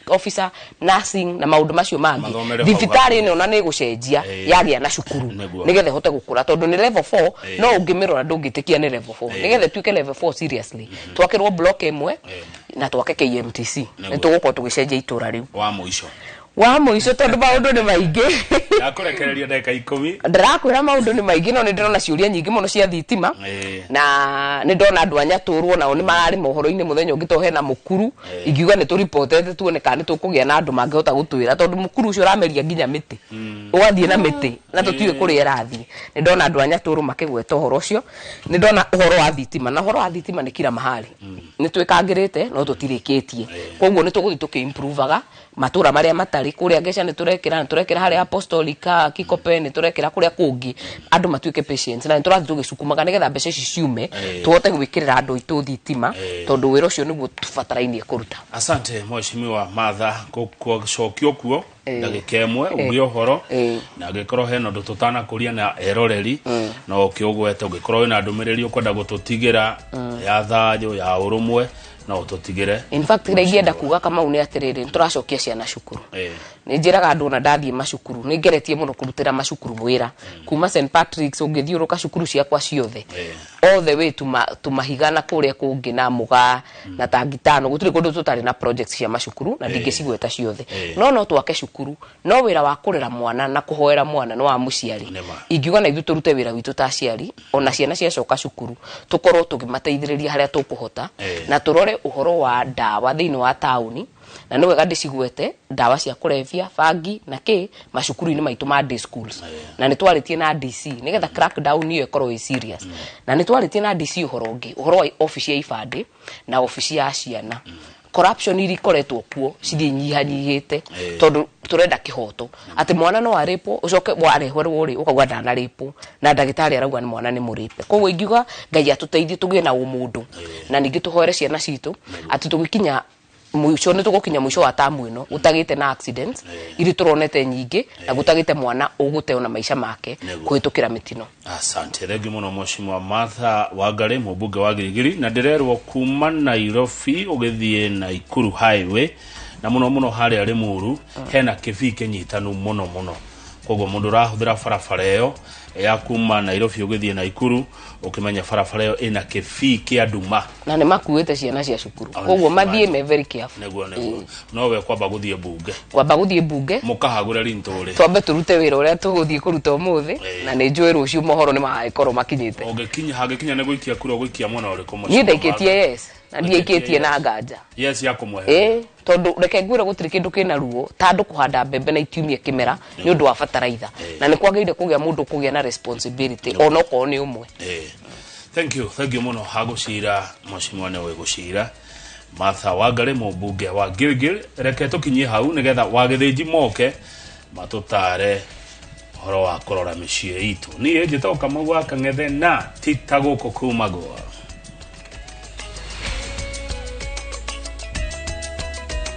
officer, nursing na maũndũ macio mangĩ, Mathomere hau thibitarĩ ĩno ona nĩ ĩgũcenjia yagĩa na cukuru, nĩgetha ĩhote gũkũra, tondũ nĩ level 4, no ũngĩmĩrora ndũngĩtĩkia nĩ level 4. Nĩgetha ĩtuĩke level 4 seriously, twakĩrwo block ĩmwe na twake KMTC, nĩ tũgũkorwo tũgĩcenjia itũra rĩu. Wa mũico. Wa mũico, tondũ maũndũ nĩ maingĩ. Ndakũrekereria ndagĩka 10. Ndĩrakwĩra maũndũ nĩ maingĩ, no nĩ ndĩrona ciũria nyingĩ mũno cia thitima. Na nĩ ndona andũ a Nyatũrwo nao nĩ mararĩ mohoro-inĩ mũthenya ũngĩ, to hena mũkuru. Ingiuga nĩ tũripotete tuone kana nĩ tũkũgĩa na andũ mangĩhota gũtwĩra, tondũ mũkuru ũcio ũrameria nginya mĩtĩ, ũgathiĩ na mĩtĩ na tũtiũĩ kũrĩa ĩrathiĩ. Nĩ ndona andũ a Nyatũrũ makĩgweta ũhoro ũcio. Nĩ ndona ũhoro wa thitima, na ũhoro wa thitima nĩ kila mahali nĩ twĩkangĩrĩte, no tũtirĩkĩtie. Koguo nĩ tũgũthiĩ tũkĩ-improvaga matũra marĩa matarĩ. Kũrĩa Ngeca nĩ tũrekĩra, nĩ tũrekĩra harĩa Apostolica Kikope, nĩ tũrekĩra kũrĩa kũngĩ. Andũ matuĩke patience, na nĩ tũrathiĩ tũgĩcukumaga nĩgetha mbeca ici ciume, tũhote gwĩkĩrĩra andũ aitũ thitima, tondũ wĩra ũcio nĩguo tũbatarainie kũruta. Asante, Mheshimiwa Martha. Gũcokio kuo ndagĩka 1 uge ũhoro, na angĩkorwo hena ũndũ tũtanakũria na eroreri no ũkĩũgwete. Ũngĩkorwo wĩna ndũmĩrĩri ũkwenda gũtũtigĩra ya thayũ, ya ũrũmwe, no ũtũtigĩre. In fact, kĩrĩa ingĩenda kuga, Kamau, nĩ atĩrĩrĩ, nĩ tũracokia ciana cukuru. Nĩ njĩraga andũ ona ndathiĩ macukuru, nĩ ngeretie mũno kũrutĩra macukuru wĩra kuma St Patrick's, ũngĩthiũrũka cukuru ciakwa ciothe all the way tumahiga na kũrĩa kũngĩ na Mũgaa na Tangitano, gũtirĩ kũndũ tũtarĩ na projects cia macukuru, na ndingĩcigweta ciothe. No twake cukuru, no wĩra wa kũrera mwana na kũhoera mwana nĩ wa mũciari. Nĩma. Ingiuga na ithuĩ tũrute wĩra witũ ta aciari, ona ciana ciacoka cukuru tũkorwo tũkĩmateithĩrĩria harĩa tũkũhota, na tũrore ũhoro wa ndawa thĩinĩ wa taũni, na nĩ wega ndĩcigwete, ndawa cia kũrebia, bangi na kĩ macukuru-inĩ maitũ ma day schools. Na nĩ twarĩtie na DC nĩgetha crackdown ĩyo ĩkorwo ĩ serious. Na nĩ twarĩtie na DC ũhoro ũngĩ, ũhoro wa obici ya ibandĩ na obici ya ciana. Corruption iria ikoretwo kuo cithiĩ nyihanyihĩte, tondũ tũrenda kĩhoto, atĩ mwana no arĩpwo, ũcoke warehwerwo rĩ, ũkauga ndanarĩpwo, na ndagĩtarĩ arauga nĩ mwana nĩ mũrĩpe. Koguo ingiuga Ngai atũteithie tũgĩe na ũmũndũ, na ningĩ tũhoere ciana citũ atĩ tũgĩkinya mũico, nĩ tũgũkinya mũico wa tamu ĩno gũtagĩte na accidents iria tũronete nyingĩ, na gũtagĩte mwana ũgũte ona maica make kũhĩtũkĩra mĩtino. Asante, thengi mũno, Mheshimiwa Martha Wangari, mũmbunge wa Girigiri. Na ndĩrerwo kuma Nairobi ũgĩthiĩ Naikuru highway, na mũno mũno harĩa Limuru, hena kĩbii kĩnyitanu mũno mũno. Koguo mũndũ ũrahũthĩra barabara ĩyo ya kuma Nairobi ũgĩthiĩ Naikuru, ũkĩmenya barabara ĩyo ĩna kĩbii kĩa nduma. Na nĩ makuĩte ciana cia cukuru. Oh, koguo nĩ mathiĩ me very careful. Nĩguo nowe kwamba gũthiĩ mbunge. Kwamba gũthiĩ mbunge. Mũkahagũre rintũrĩ. Twambe tũrute wĩra ũrĩa tũgũthiĩ kũruta ũmũthĩ, na nĩ njũĩ rũciũ mohoro nĩ magagĩkorwo makinyĩte. Ũngĩkinya, hangĩkinya nĩ gũikia kura, ũgũikia mwena ũrĩkũ, Niĩ Mheshimiwa ndaikĩtie Martha? yes, na ndiaikĩtie na nganja. Yes ya kũmweheria. Ĩ, tondũ reke ngwĩre, gũtirĩ kĩndũ kĩna ruo ta andũ kũhanda mbembe na itiumie kĩmera nĩ ũndũ wa bataraitha, na nĩ kwagĩrĩire kũgĩa mũndũ kũgĩa na responsibility, onokorwo nĩ ũmwe. Thank you, thank you mũno. Hagũcira, Mheshimiwa nĩwe gũcira, Martha Wangari, mũmbunge wa Gilgil. Reke tũkinyie hau nĩgetha wagĩthĩnji moke matũtare ũhoro wa kũrora mĩciĩ itũ. Niĩ njĩtagwo Kamau wa Kang'ethe, na ti ta gũkũ kumagwo.